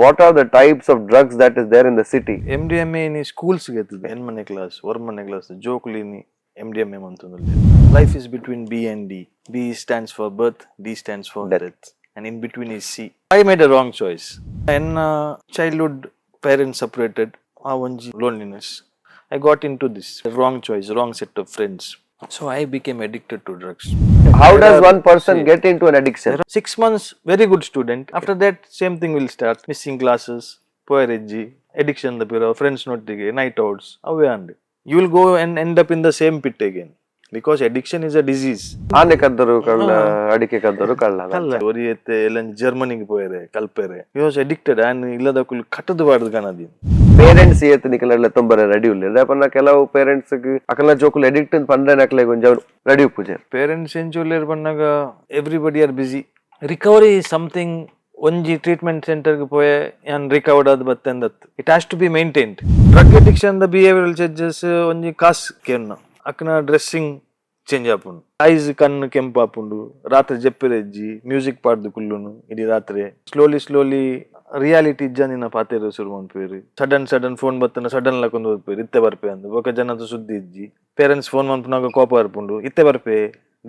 What are the types of drugs that is there in the city? MDMA ನಿ schools ಗೆತ್ತದ ಎನ್ಮನೆ class ಒರ್ಮನೆ class ಜೋಕುಲಿನಿ MDMA ಮಂತೊಂದು. Life is between B and D. B stands for birth, D stands for death. Death, and in between is C. I made a wrong choice. ಎನ್ನ childhood parents separated, ಆ ಒಂಜಿ loneliness. I got into this wrong choice, wrong set of friends, so I became addicted to drugs. How does one person get into an addiction? 6 months, very good student. After that, same thing will start. Missing classes, ಪೋಯರೆಜ್ಜಿ, addiction the Piro, friends ನೊಟ್ಟಿಗೆ, night outs, ಅವೇ and. You will go and end up in the same pit again. Because addiction is a disease. ಆನೆ ಕದ್ದರು ಕಳ್ಳ, ಅಡಿಕೆ ಕದ್ದರು ಕಳ್ಳ. ಅಲ್ಲ, ಒರಿಯತ್ತೆ ಎಲ್ಲ ಜರ್ಮನಿಗೆ ಪೋಯರೆ, ಕಲ್ಪೆರೆ. He was addicted and ಇಲ್ಲದಕ್ಕೂ ಕಟ್ಟದು ಬಾರ್ದು ಕನದಿ. ಪೇರೆಂಟ್ಸ್ ಏತ್ ನಿಕಲೆಲ್ಲ ತೊಂಬರೆ ರೆಡಿ ಉಲ್ಲೆರ್. ದಾಯೆ ಕೆಲವು ಪೇರೆಂಟ್ಸ್ ಅಕಲ್ನ ಜೋಕುಲು ಅಡಿಕ್ಟ್ ಅಂತ ಪಂಡ್ರೆ ಅಕ್ಲೆಗ್ ಒಂಜಿ ready ಉಪ್ಪುಜೆರ್. Parents ಎಂಚೊಲ್ಲೆರ್ Pannaga, everybody are busy. Recovery is something ಒಂಜಿ ಟ್ರೀಟ್ಮೆಂಟ್ ಸೆಂಟರ್ಗೆ ಪೋಯೆ ಯಾನ್ ರಿಕವರ್ಡ್ ಆದ್ ಬತ್ತೆಂದತ್ತು. It has to be maintained. Drug addiction the behavioural changes, ಒಂಜಿ ಕಾಸ್ ಕೇನ್ನ ಅಕ್ನ ಡ್ರೆಸ್ಸಿಂಗ್ ಚೇಂಜ್ ಆಪುಂಡು, ಐಸ್ ಕಣ್ಣು ಕೆಂಪು ಆಪುಂಡು, ರಾತ್ರಿ ಜೆಪ್ಪಿರೆಜ್ಜಿ, ಮ್ಯೂಸಿಕ್ ಪಾಡ್ದು ಕುಲ್ಲುನು ಇಡೀ ರಾತ್ರಿ. Slowly slowly reality ಇಜ್ಜಂದಿನ ಪಾತೆರ ಶುರು ಮನ್ಪುವೆರ್. Sudden sudden phone ಬತ್ತನ sudden ಲಕ್ಕೊಂದು ಬರ್ಪೇರು, ಇತ್ತೆ ಬರ್ಪೆ ಅಂದ್. ಬೊಕ ಜನತ ಸುದ್ದಿ ಇಜ್ಜಿ. ಪೇರೆಂಟ್ಸ್ ಫೋನ್ ಮನ್ಪುನಾಗ ಕೋಪ ಬರ್ಪುಂಡು, ಇತ್ತೆ ಬರ್ಪೆ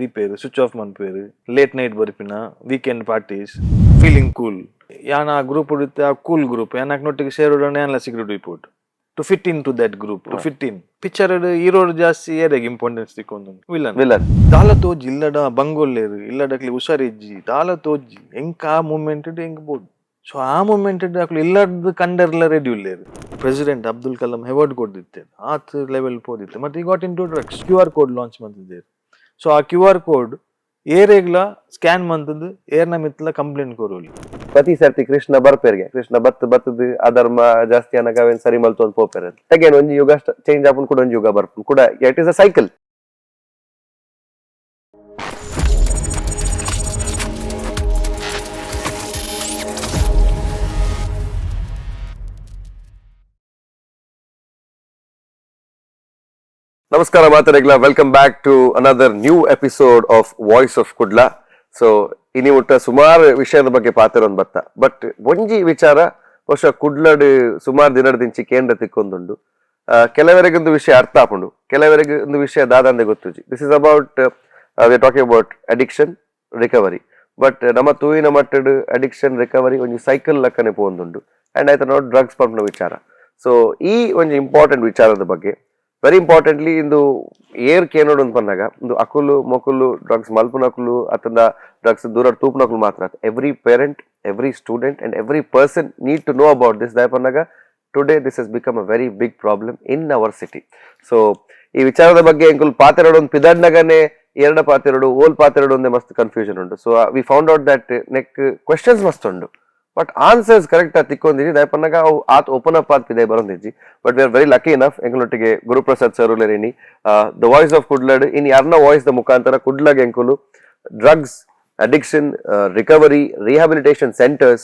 ದೀಪೇರು, ಸ್ವಿಚ್ ಆಫ್ ಮನ್ಪುವೆರ್. ಲೇಟ್ ನೈಟ್ ಬರ್ಪಿನ, weekend parties, feeling cool. ಯಾನ್ ಆ ಗ್ರೂಪ್ ಇತ್ತೆ, ಆ ಕೂಲ್ ಗ್ರೂಪ್ ಯಾನ್ ನೊಟ್ಟಿಗೆ ಸೇರೋಡಣ, ಯಾನ್ಲ cigarette report to fit in to that group, to fit in. Picture hero ಜಾಸ್ತಿ ಏರೆಗ್ ಇಂಪಾರ್ಟೆನ್ಸ್ ತಿಕ್ಕೊಂದು? ವಿಲನ್. ವಿಲನ್. ದಾಲ ತೋಜಿ, ಇಲ್ಲಡ ಬಂಗೊಲ್ಲೇರು, ಇಲ್ಲಡಕ್ಲಿ ಹುಷಾರಿಜ್ಜಿ, ದಾಲ ತೋಜಿ ಎಂಕ್ ಆ ಮೂಮೆಂಟ್ ಎಂಕ್ ಬೋಡು. ಸೊ ಆ ಮೂಮೆಂಟ್ ಅಕ್ಲು ಇಲ್ಲಡ್ದು ಕಂಡರ್ಲ ರೆಡಿ ಉಲ್ಲೇರು. ಪ್ರೆಸಿಡೆಂಟ್ ಅಬ್ದುಲ್ ಕಲಾಂ ಅವಾರ್ಡ್ ಕೊಡ್ದಿತ್ತೆ, ಆತ್ ಲೆವೆಲ್ ಪೋದಿತ್ತೆ. ಮತ್ತೆ he got into drugs. QR code launch ಮಂತಿದ್ದೇರು. So ಆ Q R code ಏರೆಗ್ಲ scan ಮಂತದ್ದು ಏರ್ನ ಮಿತ್ಲ ಕಂಪ್ಲೇಂಟ್ ಕೊರೋಲಿ. ಪ್ರತಿ ಸರ್ತಿ ಕೃಷ್ಣ ಬರ್ಪೇರ್ಗೆ, ಕೃಷ್ಣ ಬತ್ ಬತ್ತದ ಅಧರ್ಮ ಜಾಸ್ತಿ ಅನಗ ಅವೇನ್ ಸರಿ ಮಲ್ತೊಂದು ಪೋಪೆರ್. ಅಗೇನ್ ಒಂಜಿ ಯುಗ ಚೇಂಜ್ ಆಪುಂಡು, ಕೂಡ ಒಂಜಿ ಯುಗ ಬರ್ಪುಂಡು ಕೂಡ. It is a cycle. ನಮಸ್ಕಾರ ಮಾತರೆಗ್ಲ, welcome back to another new episode of Voice of Kudla. So ಇನಿ ಮುಟ್ಟ ಸುಮಾರು ವಿಷಯದ ಬಗ್ಗೆ ಪಾತೆರೊಂದು ಬತ್ತ. ಬಟ್ ಒಂಜಿ ವಿಚಾರ ಬಹುಶಃ ಕುಡ್ಲಡ್ ಸುಮಾರು ದಿನದಿಂಚಿ ಕೇಂದ್ರ ತಿಕ್ಕೊಂದುಂಡು. ಕೆಲವರಿಗೊಂದು ವಿಷಯ ಅರ್ಥ ಆಪುಂಡು, ಕೆಲವರಿಗೆ ಒಂದು ವಿಷಯ ದಾದಂದೆ ಗೊತ್ತುಜಿ. This is about, we talking about addiction recovery, but ನಮ್ಮ ತೂಯಿನ ಮಟ್ಟಡ್ ಅಡಿಕ್ಷನ್ ರಿಕವರಿ ಒಂಜಿ ಸೈಕಲ್ ಲಕ್ಕನೆ ಪೋವೊಂದುಂಡು. ಅಂಡ್ ಆಯ್ತು ನೋಡ್ ಡ್ರಗ್ಸ್ ಪಂಪ್ನ ವಿಚಾರ. ಸೊ ಈ ಒಂಜಿ ಇಂಪಾರ್ಟೆಂಟ್ ವಿಚಾರದ ಬಗ್ಗೆ, ವೆರಿ ಇಂಪಾರ್ಟೆಂಟ್ಲಿ ಇಂದು ಏರ್ ಕೇನೋಡು ಅಂತ ಪನ್ನಾಗ, ಇಂದು ಅಕುಲು ಮೊಕುಲು ಡ್ರಗ್ಸ್ ಮಲ್ಪುನಕುಲು ಅತಂದ ಡ್ರಗ್ಸ್ ದೂರ ತೂಪುನಕುಲು ಮಾತ್ರ, every parent, every student and every person need to know about this. ದಾಯ ಪನ್ನಾಗ, today this has become a very big problem in our city. So ಈ ವಿಚಾರದ ಬಗ್ಗೆ ಎಂಕುಲು ಪಾತೆರಡು ಒಂದು ಪಿದಡ್ನಗನೆ ಎರಡ ಪಾತೆರಡು ಓಲ್ ಪಾತೆರಡು ಒಂದೇ ಮಸ್ತ್ ಕನ್ಫ್ಯೂಷನ್ ಉಂಟು. So we found out that neck questions ಮಸ್ತ್ ಉಂಡು, but answers correct ಆಗಿ ತಿಕ್ಕೊಂದಿರಿ. ದಾಯಪನ್ನಾಗ ಅವು ಆತ್ ಓಪನ್ ಅಪ್ ಆತ್ ಪಿದೆ ಬರೊಂದಿಜ್ಜಿ. But we are very lucky enough, ಎಂಕುಲೊಟ್ಟಿಗೆ Guruprasad sir ಉಲ್ಲೆರ್. The voice of ಕುಡ್ಲಡ್ in ಯಾರ್ನ voice the ಮುಖಾಂತರ ಕುಡ್ಲಗ್ ಎಂಕುಲು drugs addiction recovery rehabilitation centers,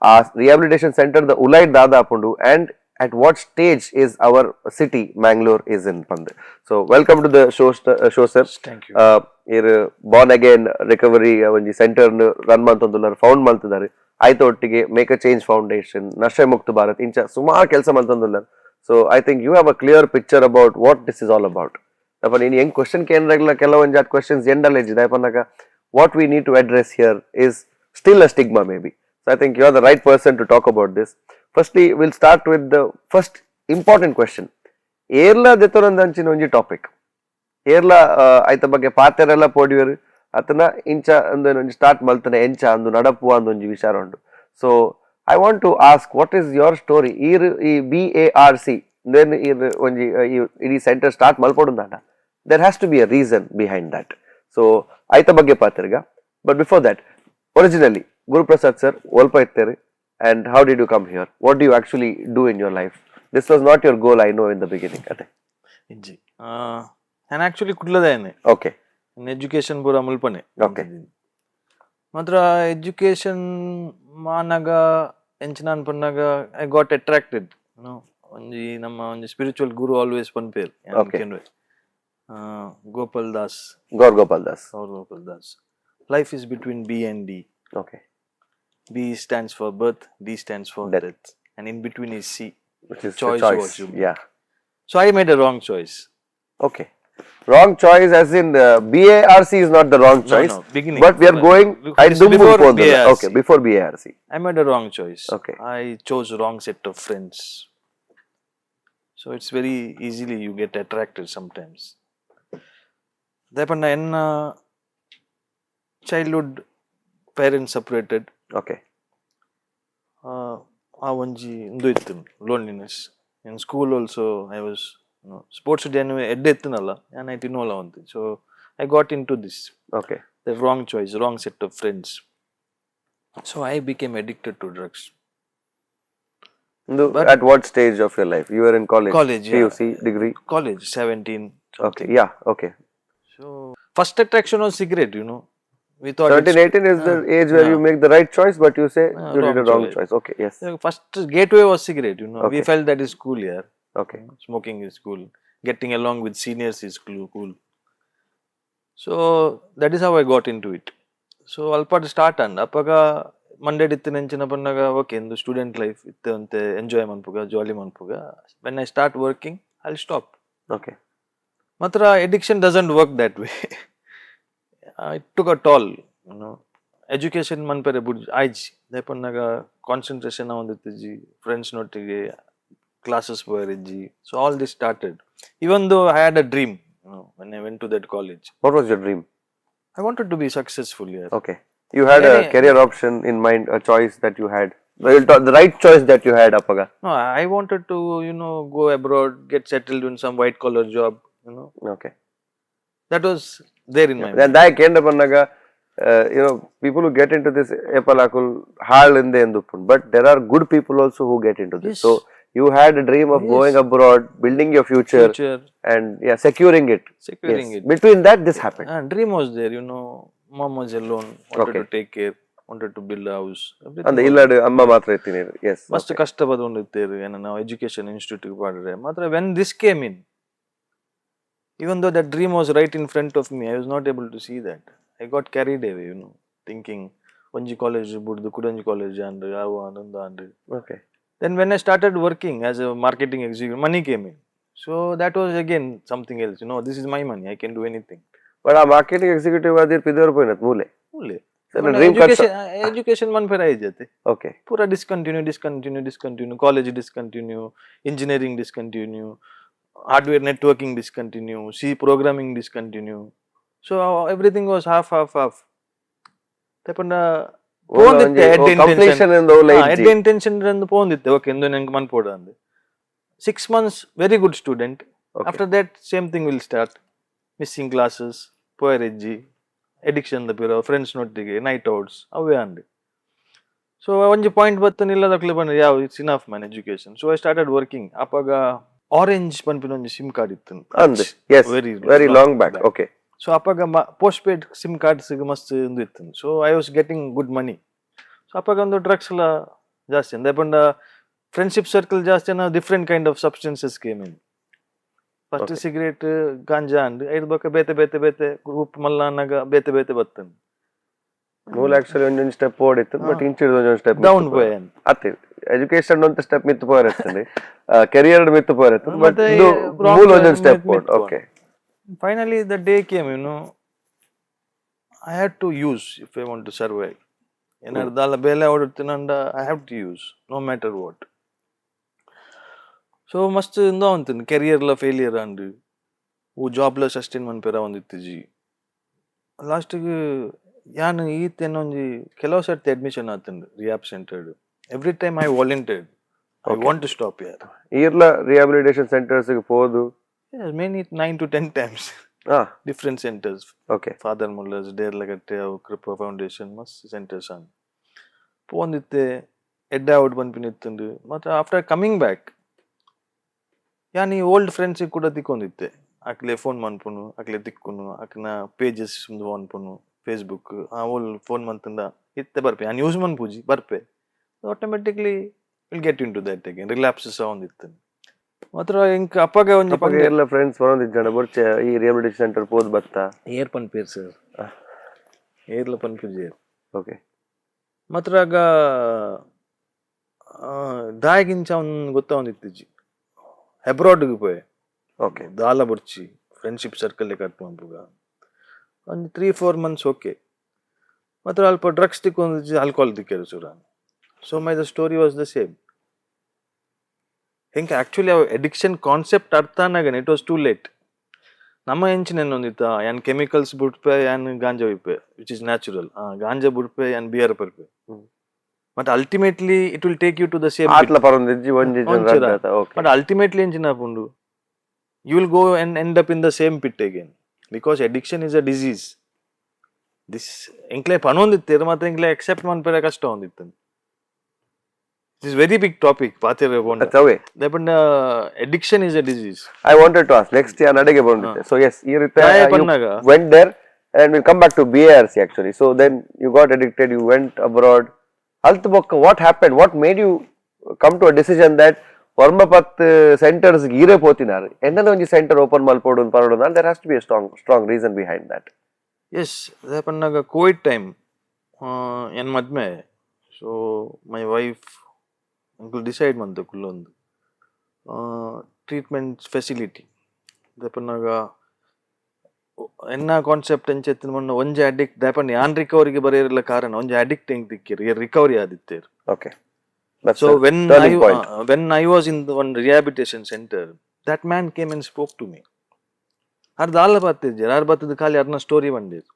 ಆ rehabilitation centre the ಉಲೈಡ್ ದಾದ ಆಪುಂಡು and at what stage is our city Mangalore is in ಪಂದ್. So welcome to the show, sir. Thank you. ಇರ್ Born again recovery ಒಂಜಿ centre run ಮಂತೊಂದುಲ್ಲಾರ್, found ಮಲ್ತಿದ್ದಾರೆ. ಆಯ್ತ ಒಟ್ಟಿಗೆ make a change foundation, ನಶೆ ಮುಕ್ತ ಭಾರತ್, ಇಂಚ ಸುಮಾರು ಕೆಲಸ ಮಂತೊಂದುಲ್ಲಾರ್. So I think you have a clear picture about what this is all about. ಅಪ್ಪ ನೀನು ಹೆಂಗ್ ಕ್ವಶನ್ ಕೇಂದ್ರಗಳ ಕೆಲವೊಂದು ಜಾತ್ questions ಎಂಡಲ್ಲ ಇಜ್ಜಿದೆ ಪನ್ನಾಗ, what we need to address here is still a stigma maybe. So I think you are the right person to talk about this. Firstly, we'll start with the first important question. ಏರ್ಲ ದೆತ್ತೊಂದಂಚಿನ ಒಂಜಿ topic ಏರ್ಲ ಐತ ಬಗ್ಗೆ ಪಾತೆರೆಲ್ಲ ಪೋಡಿಯರು ಅತನ ಇಂಚ ಅಂದು ಒಂಜಿ start ಮಲ್ತನೆ ಎಂಚ ಅಂದು ನಡಪುವ ಅಂದು ಒಂಜಿ ವಿಚಾರ ಉಂಡು. So I want to ask, what is your story? ಈರ್ ಈ B A R C then ಈರ್ ಒಂಜಿ ಈ ಇಡೀ ಸೆಂಟರ್ ಸ್ಟಾರ್ಟ್ ಮಲ್ಪೊಡುಂದಾಂಡ, there has to be a reason behind that. So ಐತ ಬಗ್ಗೆ ಪಾತೆರ್ಗ. But before that, originally Guruprasad sir ಒಲ್ಪ ಇತ್ತೇರಿ and how did you come here? What do you actually do in your life? This was not your goal, I know, in the beginning ಅದೇ. ಇಜ್ಜಿ, ನಾನು actually ಕುಡ್ಲದೇನೆ. Okay. Education ಪೂರ ಮುಲ್ಪನೆ. ಮಾತ್ರ education ಮಾನಾಗ ಎಂಚಿನ ಪನ್ನಾಗ, I got attracted. ಒಂಜಿ ನಮ್ಮ ಒಂಜಿ spiritual guru always ಪನ್ಪೇರ್, Gopal Das. Gaur Gopal Das. Gaur Gopal Das, life is between B and D. Okay. B stands for birth, D stands for Death. Death, and in between is C. Which is the Choice choice. What you make. Yeah. So I made a wrong choice. Okay. Wrong choice as in BARC is not the wrong No, choice. no, beginning. But we are going This I before before. BARC. Okay, before BARC. I made a wrong choice. Okay. I chose wrong set of friends. So it's very easily you get attracted sometimes. ದಾಯೆಪಂಡ ಎನ್ನ childhood parents separated. ಆ ಒಂಜಿ ಉಂದು ಇತ್ತು loneliness. In school also I was sports ಎಡ್ಡೆ ಇತ್ತಿನಲ್ಲ ಯಾನ್ ಐಟ್ involve ಆವಂತೆ. So I got into this the wrong choice, wrong set of friends. So I became addicted to drugs. At what stage of your life? You were in college? College, yeah. PUC, degree? College, 17. Okay. Yeah. Okay. So first attraction was cigarette. We thought 17, 18 is the age where you make the right choice, but you say you did a wrong wrong choice. Choice. Okay. Yes. First gateway was cigarette. We felt that is cool here. Smoking is cool. Getting along with seniors is cool. So that is how I got into it. So ಅಲ್ಪ start and ಅಪ್ಪಗ ಮಂಡೇಡ್ ಇತ್ತಿನ ಪನ್ನಗ okay ಇಂದು student life ಇತ್ತೆ ಅಂತೆ enjoy ಮನ್ಪುಗ jolly ಮನ್ಪುಗ, when I start working, I stop. ಮಾತ್ರ addiction doesn't work that way. It took a toll. Education ಮನ್ಪೆರೆ ಬುಡ್ ಆಯ್ಜಿ ದಾಯೆ concentration ಒಂದಿತ್ತಿಜಿ, ಫ್ರೆಂಡ್ಸ್ ನೊಟ್ಟಿಗೆ ಕ್ಲಾಸಸ್ ಪೋಯರಿಜ್ಜಿ. So all this started even though I had a dream when I went to that college. What was your dream? I wanted to be successful here. Okay. You had a Yeah. Career option in mind, a choice that you had. The right choice that you had, ಅಪ್ಪಗ. No, I wanted to go abroad, get settled in some white collar job. That was there in my Then ದಾಯೆ ಕೇಂದ್ರ ಪನ್ನಗ people who get into this ಏಪಲಾಕುಲ್ ಹಾಳ್ ಇಂದೆ ಎಂದು, but there are good people also who get into this. Yes. So you had a dream of going abroad, building your future, future, and, yeah, securing it. Securing it. Between that, this happened. Dream was there. Mom was alone, wanted to take care, wanted to build a house. Everything ಅಂದ was ಇಲ್ಲಡು ಅಮ್ಮ ಮಾತ್ರ ಇತ್ತೀನಿ. S. ಮಸ್ತ್ ಕಷ್ಟ ಬದೊಂದಿತ್ತೇರು ಏನ ನಾವು education institute ಪಾಡ್ರೆ ಮಾತ್ರ. When this came in, even though that dream was right in front of me, I was not able to see that. I got carried away, thinking ಒಂಜಿ college ಬುಡ್ದು ಕುಡೊಂಜಿ ಕಾಲೇಜ್ and ಅವು ಆನಂದ and then when I started working as a marketing executive, money came in. So that was again something else. This is my money, I can do anything. But ಆ marketing executive ಆದಿರ್ ಪಿದರ್ ಪೋಯಿನತ್ ಮೂಲೆ. ಮೂಲೆ dream education education ಮನ್ಪೆರ ಆಯ್ಜತೆ. ಪೂರ discontinue, discontinue, discontinue, college discontinue, engineering discontinue, hardware networking discontinue, C programming discontinue. So everything was half, half, half. ಪಂಡ ಪೋಂದಿತ್ತೆ ಎಡ್ಡೆ completion ಎಡ್ಡೆ intention ಪೋಂದಿತ್ತೆ okay ಇಂದು ನಂಗೆ ಮನ್ಪೋಡ ಅಂದ್. 6 months very good student. After that, same thing will start, missing classes, ಪೋಯರೆಜ್ಜಿ, addiction the ಪಿರ friends ನೊಟ್ಟಿಗೆ night outs ಅವೇ ಅಂಡ್. ಸೊ ಒಂಜಿ ಪಾಯಿಂಟ್ ಬತ್ತನಿಲ್ಲ ದಕ್ಲೆ ಬಂದ ಯಾವ it's enough, man, education. So I started working. ಅಪ್ಪಗ ಆರೆಂಜ್ ಪನ್ಪಿನ ಒಂಜಿ ಸಿಮ್ ಕಾರ್ಡ್ ಇತ್ತು. ಅಂದ್ S very very long back, okay. So ಅಪ್ಪಗ post paid sim cards ಮಸ್ತ್ ಒಂದು ಇತ್ತು. So I was getting good money. So ಅಪ್ಪಗ ಒಂದು ಡ್ರಗ್ಸ್ ಎಲ್ಲ ಜಾಸ್ತಿ ಅಂದೆ ಪಂಡ ಫ್ರೆಂಡ್ಶಿಪ್ ಸರ್ಕಲ್ ಜಾಸ್ತಿ, different kind of substances came in. First cigarette, ganja and ಐದು ಬೊಕ್ಕ ಬೇತೆ ಬೇತೆ ಬೇತೆ ಗ್ರೂಪ್ ಮಲ್ಲ ಅನ್ನಗ ಬೇತೆ ಬೇತೆ ಬತ್ತನ್. ಮೂಲ ಆಕ್ಚುಲಿ ಒಂದೊಂದು ಸ್ಟೆಪ್ ಓಡಿತ್ತು ಬಟ್ ಇಂಚಿಡ್ದು ಒಂದೊಂದು ಸ್ಟೆಪ್ ಡೌನ್ ಪೋಯ್. ಅತ್ತೆ ಎಜುಕೇಶನ್ ಅಂತ ಸ್ಟೆಪ್ ಮಿತ್ತು ಪೋರಿರ್ತದೆ, ಕೆರಿಯರ್ ಮಿತ್ತು ಪೋರಿರ್ತದೆ, ಬಟ್ ಮತ್ತೆ ಮೂಲ ಒಂದೊಂದು step. Okay. Finally the day came, I had to use if I want to survive. ಏನಾದ್ರು ದಾಲ ಬೇಲೆ ಓಡುತ್ತಿನಂಡ I have to use no matter what. So ಮಸ್ತ್ ಇಂದ ಅಂತೀನಿ ಕೆರಿಯರ್ಲ ಫೇಲಿಯರ್ ಅಂಡ್ ಓ ಜಾಬ್ಲ ಸಸ್ಟೈನ್ ಮನ್ಪೆರ ಒಂದಿತ್ತಿಜಿ. ಲಾಸ್ಟಿಗೆ ಯಾನ್ ಈತ್ ಒಂಜಿ ಕೆಲವು ಸರ್ತಿ admission ಆತಂಡು rehab centred. Every time I volunteered, I want to stop ಯಾರ್. ಈರ್ಲ ರಿಹಾಬಿಲಿಟೇಷನ್ ಸೆಂಟರ್ಸ್ ಪೋದು? Many, 9 to 10 times. Different centers. Father Muller's, Deralakatte, ಅವು ಕೃಪಾ ಫೌಂಡೇಶನ್ ಮಸ್ತ್ ಸೆಂಟರ್ಸ್ ಅನ್ ಪೋಂದಿತ್ತೆ ಎಡ್ಡೆ ಔಟ್ ಪನ್ಪಿನ ಇತ್ತುಂಡು. ಮತ್ತೆ after coming back ಯಾನ್ ಈ ಓಲ್ಡ್ ಫ್ರೆಂಡ್ಸ್ ಕೂಡ ತಿಕ್ಕೊಂದಿತ್ತೆ. ಅಕ್ಲೆ ಫೋನ್ ಮನ್ಪುನು, ಅಕ್ಲೆ ತಿಕ್ಕುನು, ಅಕ್ನ ಪೇಜಸ್ ಮನ್ಪುನು ಫೇಸ್ಬುಕ್. ಆ ಓಲ್ ಫೋನ್ ಮಂತಂದ ಇತ್ತೆ ಬರ್ಪೆ, ಯಾನ್ ಯೂಸ್ ಮನ್ಪುಜಿ ಬರ್ಪೆ, automatically will get into that again, relapses ಆವೊಂದಿತ್ತು. ಮಾತ್ರ ಇಂಕ್ ಅಪ್ಪಗ ಒಂಜಿ ಅಪ್ಪಗ ಎಲ್ಲ ಫ್ರೆಂಡ್ಸ್ ಬರೋದಿಜ್ಜಂಡ ಬೊರ್ಚೆ ಈ ರಿಹಾಬಿಲಿಟೇಷನ್ ಸೆಂಟರ್ ಪೋದು ಬತ್ತ? ಏರ್ ಪನ್ಪೇರ್ ಸರ್, ಏರ್ಲ ಪನ್ಪುಜಿ. ಓಕೆ. ಮಾತ್ರ ಆಗ ದಾಯಗಿಂಚ ಅವ್ನು ಗೊತ್ತಾವೊಂದಿತ್ತಿಜ್ಜಿ ಅಬ್ರಾಡ್ಗೆ ಪೋಯೆ. ದಾಲ ಬೊಡ್ಚಿ, friendship circle cut ಮನ್ಪುಗ. ಒಂದು 3-4 ಮಂತ್ಸ್ ಓಕೆ. ಮಾತ್ರ ಅಲ್ಪ ಡ್ರಗ್ಸ್ ತಿಕ್ಕೊಂದು, ಆಲ್ಕೋಹಾಲ್ ತಿಕ್ಕೆರು ಸುರ. So my the story was the same. ಹೆಂಗೆ ಆಕ್ಚುಲಿ ಅವು ಅಡಿಕ್ಷನ್ ಕಾನ್ಸೆಪ್ಟ್ ಅರ್ಥ ಆನಾಗನೆ it was too late. ನಮ್ಮ ಎಂಚಿನ ಒಂದಿತ್ತ, ಯಾನ್ ಕೆಮಿಕಲ್ಸ್ ಬುಡ್ಪೆ, ಯಾನ್ ganja ಒಯ್ಪೆ, which is natural. Ganja ಬುಡ್ಪೆ, ಯಾನ್ ಬಿಯರ್ ಪರ್ಪೆ. But ultimately it will take you to the same. ಆತ್ಲ ಪರೊಂದಿಜ್ಜಿ, ಒಂಜಿ. ಒಂಚಿರ. Okay. But ultimately ಎಂಚಿನ ಆಪುಂಡು, you will go and end up in the same pit again, because addiction is a disease. This ಎಂಕ್ಲೆ ಪನೊಂದಿತ್ತೇರು ಮಾತ್ರ ಎಂಕ್ಲೆ accept ಮನ್ಪೆರೆ ಕಷ್ಟ ಒಂದಿತ್ತು. It is very big topic ಪಾತೆರೆ ಪೋಂಡ. ಅವೇ. But addiction is a disease. I wanted to ask next, ಯಾನ್ ಅಡೆಗೆ ಬಂದಿದ್ದೆ. So S, ಈ ರೀತಿ ದಾಯೆ ಪನ್ನಾಗ went there, and we'll come back to BARC actually. So then you got addicted, you went abroad. ಅಲ್ತ್ ಬೊಕ್ಕ what happened? What made you come to a decision that ಒರ್ಂಬ ಪತ್ತು centres ಈರೇ ಪೋತಿನಾರ್, ಎನ್ನನ ಒಂಜಿ centre open ಮಲ್ಪೊಡು Parrado? There has to be strong strong reason behind that. S, ದಾಯೆ ಪನ್ನಾಗ Covid time ಎನ್ ಮದ್ಮೆ. So my wife ಎಂಕುಲು decide ಮಂತ ಕುಲ್ಲೊಂದು treatment facility. ದಾಯೆ ಪನ್ನಾಗ ಎನ್ನ concept ಎಂಚ ಮೊನ್ನೆ ಒಂಜಿ ಅಡಿಕ್ಟ್ ದಾಯೆ ಯಾನ್ ರಿಕವರಿಗೆ ಬರೆಯಿರಲ್ಲ ಕಾರಣ ಒಂಜಿ ಅಡಿಕ್ಟ್ ಎಂಕ್ ದಿಕ್ಕಿರ್ recovery ಆದಿತ್ತೇರು. Okay. So when I turning point. When I was in the one rehabilitation center, that man came and spoke to me. ಅರ್ಧ ದಾಲ ಬತ್ತಿಜ್ಜಾರ್ ಆರ್ ಬತ್ತದ ಖಾಲಿ ಅರ್ನ story ಬಂದಿರು,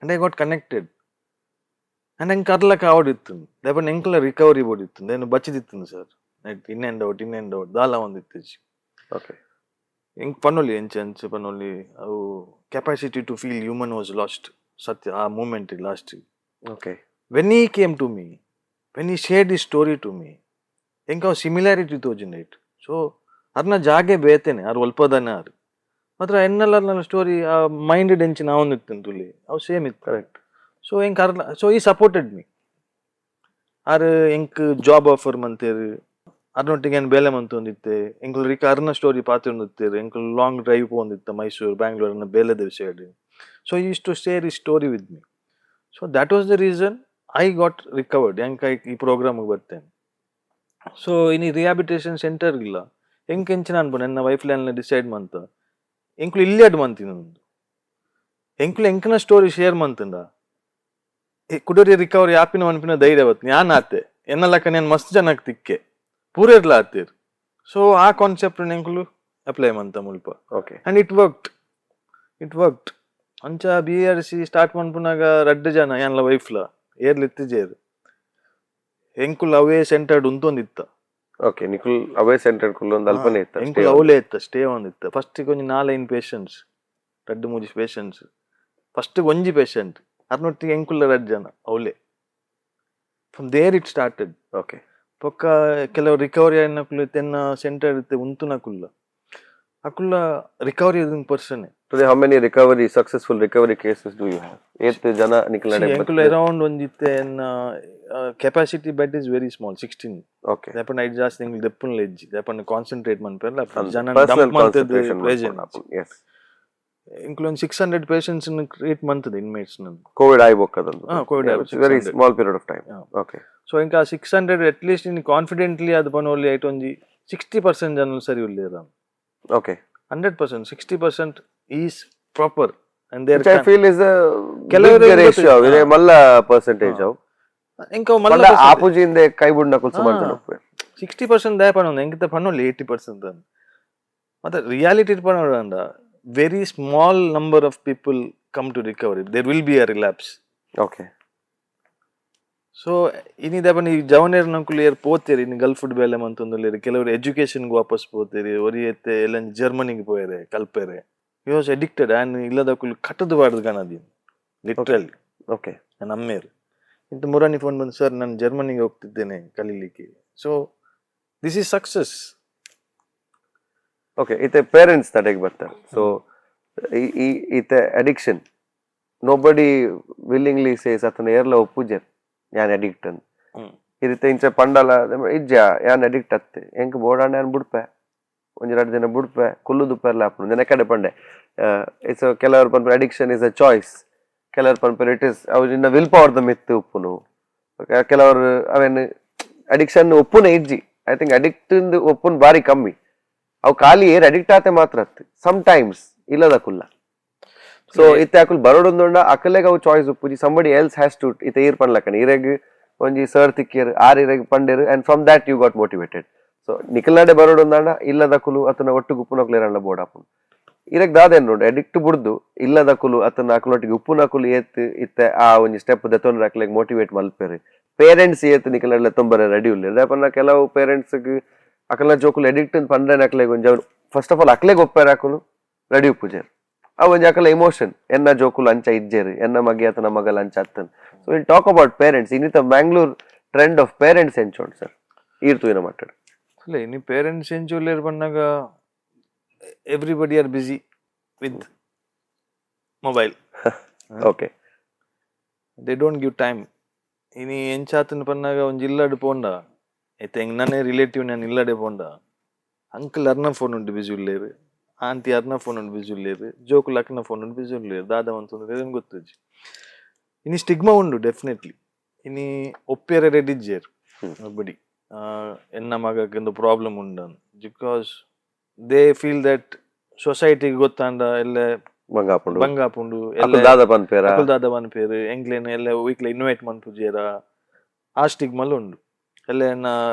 and I got connected and ಎಂಕ್ ಅರ್ಲಕ ಆವಡಿತ್ತು. ದಾಯೆ ಎಂಕ್ಲ ರಿಕವರಿ ಬೋಡಿತ್ತು, ಏನು ಬಚ್ಚಿದಿತ್ತು sir, in and out, in and out ದಾಲ ಒಂದಿತ್ತಿಜ್ಜಿ. ಎಂಕ್ ಪನ್ನೊಲಿ ಎಂಚ ಎಂಚ ಪನ್ನೊಲಿ, ಅವು capacity to feel human was lost ಸತ್ಯ ಆ moment last. When he came to me, when he shared his story to me, ಎಂಕ್ ಅವು ಸಿಮಿಲಾರಿಟಿ ತೋಜಿಂಡ it. So ಅರ್ನ ಜಾಗೆ ಬೇತೇನೆ, ಅರ್ ಒಲ್ಪದನೆ ಆರ್ ಮಾತ್ರ ಎನ್ನಲ್ಲ ನನ್ನ ಸ್ಟೋರಿ ಆ ಮೈಂಡೆಡ್ ಎಂಚಿನ ಅವನು ತುಲಿ ಅವು ಸೇಮ್ ಇತ್ತು. ಸೊ ಎಂಕ್ ಅರ್ಲ, so he supported me. R ಎಂಕ್ ಜಾಬ್ ಆಫರ್ ಮಂತೇರು, ಅರ್ನೊಟ್ಟಿಗೆ ಏನು ಬೇಲೆ ಮಂತೊಂದಿತ್ತೆ. ಎಂಕುಲು ರಿಕ ಅರ್ನ ಸ್ಟೋರಿ ಪಾತೆರೊಂದಿತ್ತೇರು. ಎಂಕುಲು ಲಾಂಗ್ ಡ್ರೈವ್ ಪೋವೊಂದಿತ್ತ ಮೈಸೂರು, ಬ್ಯಾಂಗ್ಳೂರ್ ಬೇಲೆದ ವಿಷಯ. So used to share his story with me. So that was the reason I got recovered. ಎಂಕ್ ಈ ಪ್ರೋಗ್ರಾಮ್ಗೆ ಬರ್ತೇನೆ. ಸೊ ಇನಿ ರಿಹಾಬಿಲಿಟೇಷನ್ ಸೆಂಟರ್ ಇಲ್ಲ ಎಂಕ್ ಎಂಚಿನ ಅನ್ಪುಂಡು, ಎನ್ನ wife line decide ಮಂತ ಎಂಕುಲು ಇಲ್ಲಿಯಡ್ ಮಂತಿನ ಎಂಕುಲು ಎಂಕನ ಸ್ಟೋರಿ ಶೇರ್ ಮಂತಂಡ ಕುಡೋರಿ ರಿಕವರಿ ಆಪಿನ ಮನ್ಪಿನ ಧೈರ್ಯ ಬತ್ತು. ಯಾನ್ ಆತೆ ಎನ್ನ ಲೆಕ್ಕ ನಾನು ಮಸ್ತ್ ಜನಕ್ಕೆ ತಿಕ್ಕೆ ಪೂರೇರ್ಲ ಆತೀರ್. ಸೊ ಆ ಕಾನ್ಸೆಪ್ಟ್ ಎಂಕುಲು ಅಪ್ಲೈ ಮಂತ ಮುಲ್ಪ. And it worked, it worked. ಅಂಚ B R C start ಮನ್ಪುನಾಗ ರಡ್ಡ್ ಜನ, ಯಾನ್ಲ ವೈಫ್ಲ ಏರ್ಲ ಇತ್ತಿಜೇರು. ಎಂಕುಲು ಅವೇ ಸೆಂಟರ್ಡ್ ಉಂತೊಂದಿತ್ತ. ಓಕೆ, ನಿಕುಲ್ ಅವೇ ಸೆಂಟರ್ ಕುಲ್ಲೊಂದು ಅಲ್ಪನೆ ಇತ್ತ? ಎಂಕುಲು ಅವಲೇ ಇತ್ತ, ಸ್ಟೇ ಒಂದಿತ್ತ. ಫಸ್ಟ್ ಒಂಜಿ ನಾಲೈನ್ ಪೇಷಂಟ್ಸ್, ರಡ್ಡ್ ಮೂಜಿ ಪೇಷಂಟ್ಸ್. ಫಸ್ಟ್ ಒಂಜಿ ಪೇಷಂಟ್, ಅರ್ನೊಟ್ಟಿಗೆ ಎಂಕುಲ್ಲ ರಡ್ಡ್ ಜನ ಅವಲೇ. From there it started. ಬೊಕ್ಕ ಕೆಲವು ರಿಕವರಿ ಆಯಿನಕುಲು ತೆನ್ನ ಸೆಂಟರ್ ಇತ್ತೆ ಉಂತುನಕುಲ್ಲ ಅಕುಲ್ಲ recovery person. Today how many recovery, successful recovery cases do you have? ಏತ್ ಜನ ನಿಕುಲ್? ಎಂಕುಲು ಅರೌಂಡ್ ಒಂಜಿತ್ತೆ ಎನ್ನ capacity bed is very small, 16. ದಾಯೆ ನೈಟ್ ಜಾಸ್ತಿ ಎಂಕುಲು ದೆಪ್ಪುನ್ಲ ಇಜ್ಜಿ. ದಾಯೆ ಕಾನ್ಸಂಟ್ರೇಟ್ ಮನ್ಪೆಲ್ಲ ಜನ ಪರ್ಸನಲ್ ಡಂಪ್ ಮಂತದ್ದು ಕಾನ್ಸಂಟ್ರೇಷನ್. ಪ್ರಯೋಜನ. ಎಂಕುಲು ಒಂದು 600 ಪೇಷಂಟ್ಸ್ ಟ್ರೀಟ್ ಮಂತದೆ ಇನ್ಮೇಟ್ಸ್. ಕೋವಿಡ್ ಆಯ್ಬೊಕ್ಕದೊಂದು. ಹಾ, COVID ಆಯ್ಬೊಕ್ಕ. Very 600. Small period of time. So ಇಂಕ 600 at least in confidently ಅದು ಪನೊಲಿ ಐಟ್ ಒಂಜಿ 60% ಜನ ಸರಿ ಉಲ್ಲೇರ. 100%, 60% is proper and which I feel is ಕೆಲವ್ರು ರೇಷಿಯೋ. ಗೊತ್ತು. ಮಲ್ಲ ಪರ್ಸೆಂಟೇಜ್ ಅವು. ಇಂಕ ಮಲ್ಲ ಪಂಡ ಆಪುಜಿಂದೆ ಕೈ ಬುಡ್ನಕುಲು ಸುಮಾರು ಜನ ಉಪ್ಪುವೆರ್. 60% ದಾಯ ಪನೊಂದು ಎಂಕಿತ ಪನೊಲಿ 80% ಅಂದ್. ಮತ್ತೆ reality ಪನೊಡು, very small number of people come to recovery. There will be a relapse. So ಇನಿ ದಾಪನ ಈ ಜವನೇರ್ ನಂಕುಲು ಏರ್ ಪೋತೇರಿ ಇನಿ ಗಲ್ಫ್ ಬೇಲೆ ಮಂತೊಂದುಲ್ಲೆರ್. ಕೆಲವರು ಎಜುಕೇಶನ್ಗೆ ವಾಪಸ್ ಪೋತೇರಿ, ಒರಿ ಎತ್ತೆ ಎಲ್ಲ ಜರ್ಮನಿಗೆ ಪೋಯೆರೆ ಕಲ್ಪೆರೆ. He was addicted and ಇಲ್ಲದಕುಲು ಕಟ್ಟದು ಬಾರ್ದು ಕಣದಿ ಲಿಟ್ರಲಿ. ನನ್ನ ಅಮ್ಮೇರು ಇಂತ ಮುರಾನಿ ಫೋನ್ ಬಂದು, ಸರ್ ನಾನು ಜರ್ಮನಿಗೆ ಹೋಗ್ತಿದ್ದೇನೆ ಕಲೀಲಿಕ್ಕೆ. So this is success. Okay, ಇತ್ತೆ ಪೇರೆಂಟ್ಸ್ ತಡೆಗೆ ಬರ್ತಾರೆ. ಸೊ ಈ ಇತ್ತೆ addiction, nobody willingly says, ಅತನ ಏರ್ಲ ಒಪ್ಪುಜೆರ್ ಯಾನ್ ಅಡಿಕ್ಟ್ ಅಂತ. ಈ ರೀತಿ ಇಂಚ ಪಂಡಲ ಇಜ್ಜ, ಯಾನ್ ಅಡಿಕ್ಟ್ ಅತ್ತೆ, ಎಂಕ್ ಬೋಡಾಂಡ ಯಾನ್ ಬುಡ್ಪೆ, ಒಂಜಿ ರಡ್ಡ್ ದಿನ ಬುಡ್ಪೆ, ಕುಲ್ಲು ಪೆರ್ಲ ಆಪುಂಡು. ನೆನ ಕಡೆ ಪಂಡೆ, it's ಕೆಲವರು ಪನ್ಪೆರ್ addiction is a choice, ಕೆಲವರು ಪನ್ಪೆರ್ it is ಅವು ನಿನ್ನ will power the ಮಿತ್ತು ಉಪ್ಪುನು. ಕೆಲವರು ಅವೇನು ಅಡಿಕ್ಷನ್ ಒಪ್ಪುನ ಇಜ್ಜಿ. I think addict ಒಪ್ಪುನ್ ಬಾರಿ ಕಮ್ಮಿ. ಅವು ಖಾಲಿ ಏರ್ ಅಡಿಕ್ಟ್ ಆತೆ ಮಾತ್ರ ಅತ್ತು, ಸಮ್ ಟೈಮ್ಸ್ ಇಲ್ಲದ ಕುಲ್ಲ. ಸೊ ಇತ್ತೆ ಅಕುಲ್ ಬರೋಡೊಂದುಂಡ ಅಕಲೆಗ್ ಅವು choice ಉಪ್ಪುಜಿ. Somebody else has to. ಇತ್ತೆ ಈರ್ ಪನ್ಲಕನೆ ಇರೆಗ್ ಒಂಜಿ ಸರ್ ತಿಕ್ಕಿಯರ್, ಆರ್ ಇರೆಗ್ ಪಂಡೆರ್, and from that you got motivated. So ನಿಕಲ್ನಾಡೆ ಬರೋಡೊಂದಾಂಡ ಇಲ್ಲದಕುಲು ಅತನ ಒಟ್ಟು ಗುಪ್ಪುನಕುಲು ಏರಲ್ಲ ಬೋಡಾಪುಂಡು. ಇರೆಗ್ ದಾದೇನ್ ನೋಡು, ಅಡಿಕ್ಟ್ ಬುಡ್ದು ಇಲ್ಲದಕುಲು ಅತನ ಅಕುಲೊಟ್ಟಿಗೆ ಉಪ್ಪುನಕುಲು ಏತ್ ಇತ್ತೆ ಆ ಒಂಜಿ ಸ್ಟೆಪ್ ದೆತ್ತೊಂಡ್ರೆ ಅಕ್ಲೆಗ್ ಮೋಟಿವೇಟ್ ಮಲ್ಪೆರ್? ಪೇರೆಂಟ್ಸ್ ಏತ್ ನಿಕಲ್ನ ತೊಂಬರೆ ರೆಡಿ ಉಲ್ಲೆರ್? ದಾಯೆ ಕೆಲವು ಪೇರೆಂಟ್ಸ್ ಅಕಲ್ನ ಜೋಕುಲು ಎಡಿಕ್ಟ್ ಅಂತ ಪಂಡ್ರೆ ಅಕ್ಲೆಗ್ ಒಂಜಿ first of all ಅಕ್ಲೆಗ್ ಒಪ್ಪೆರ್ ಅಕುಲು ರೆಡಿ ಉಪ್ಪುಜೆರ್. ಅವು ಒಂಜಿ ಅಕಲ ಎಮೋಷನ್, ಎನ್ನ ಜೋಕುಲು ಅಂಚ ಇಜ್ಜೆರ್, ಎನ್ನ ಮಗೆ ಅತನ ಮಗಲ್ ಅಂಚ ಅತ್ತನ್. So we'll talk about parents. ಇನ್ನಿತ Mangalore trend of parents ಎಂಚೋಂಡ್ sir, ಈರ್ ತೂಯಿನ ಮಾತಾಡು? ಅಲ್ಲ, ಇನಿ ಪೇರೆಂಟ್ಸ್ ಎಂಚ ಉಲ್ಲೆರ್ ಪನ್ನಗ, everybody are busy with mobile. Okay. They don't give time. ಇನಿ ಎಂಚಾತನ ಪನ್ನಾಗ, ಒಂಜಿ ಇಲ್ಲಡ್ ಪೋಂಡ, ಇತ್ತೆ ಎಂಗ್ನನೇ ರಿಲೇಟಿವ್ ನಾನು ಇಲ್ಲಡೆ ಪೋಂಡ, ಅಂಕಲ್ ಅರ್ನ ಫೋನ್ ಉಂಟು ಬಿಸಿ ಉಲ್ಲೇರು, ಆಂಟಿ ಅರ್ನ ಫೋನ್ ಉಂಟು ಬಿಸಿ ಉಲ್ಲೇರು, ಜೋಕುಲು ಅಕ್ನ ಫೋನ್ ಉಂಟು ಬಿಸಿ ಉಲ್ಲೇರು. ದಾದ ಅಂತಂದ್ರೆ ಏನು ಗೊತ್ತುಜ್ಜಿ. ಇನಿ ಸ್ಟಿಗ್ಮಾ ಉಂಡು ಡೆಫಿನೆಟ್ಲಿ. ಇನಿ ಒಪ್ಪಿಯರೆ ರೆಡಿ ಇಜ್ಜೇರು ಬಡಿ ಎನ್ನ ಮಗಕ್ಕೆ ಒಂದು ಪ್ರಾಬ್ಲಮ್ ಉಂಡು, because they feel that ಸೊಸೈಟಿಗೆ ಗೊತ್ತಾಂಡ ಎಲ್ಲ ಬಂಗಾಪುಂಡು. ಬಂಗಾಪುಂಡು. ಅಕುಲು ದಾದ ಪನ್ಪೇರ? ಅಕುಲು ದಾದ ಪನ್ಪೇರು, ಎಂಕ್ಲೇನ್ ಎಲ್ಲ ವೀಕ್ಲಿ ಇನ್ವೈಟ್ ಮನ್ಪುಜೇರ, ಆ ಸ್ಟಿಗ್ಮಲ್ ಉಂಡು. ಎಲ್ಲ ಎನ್ನ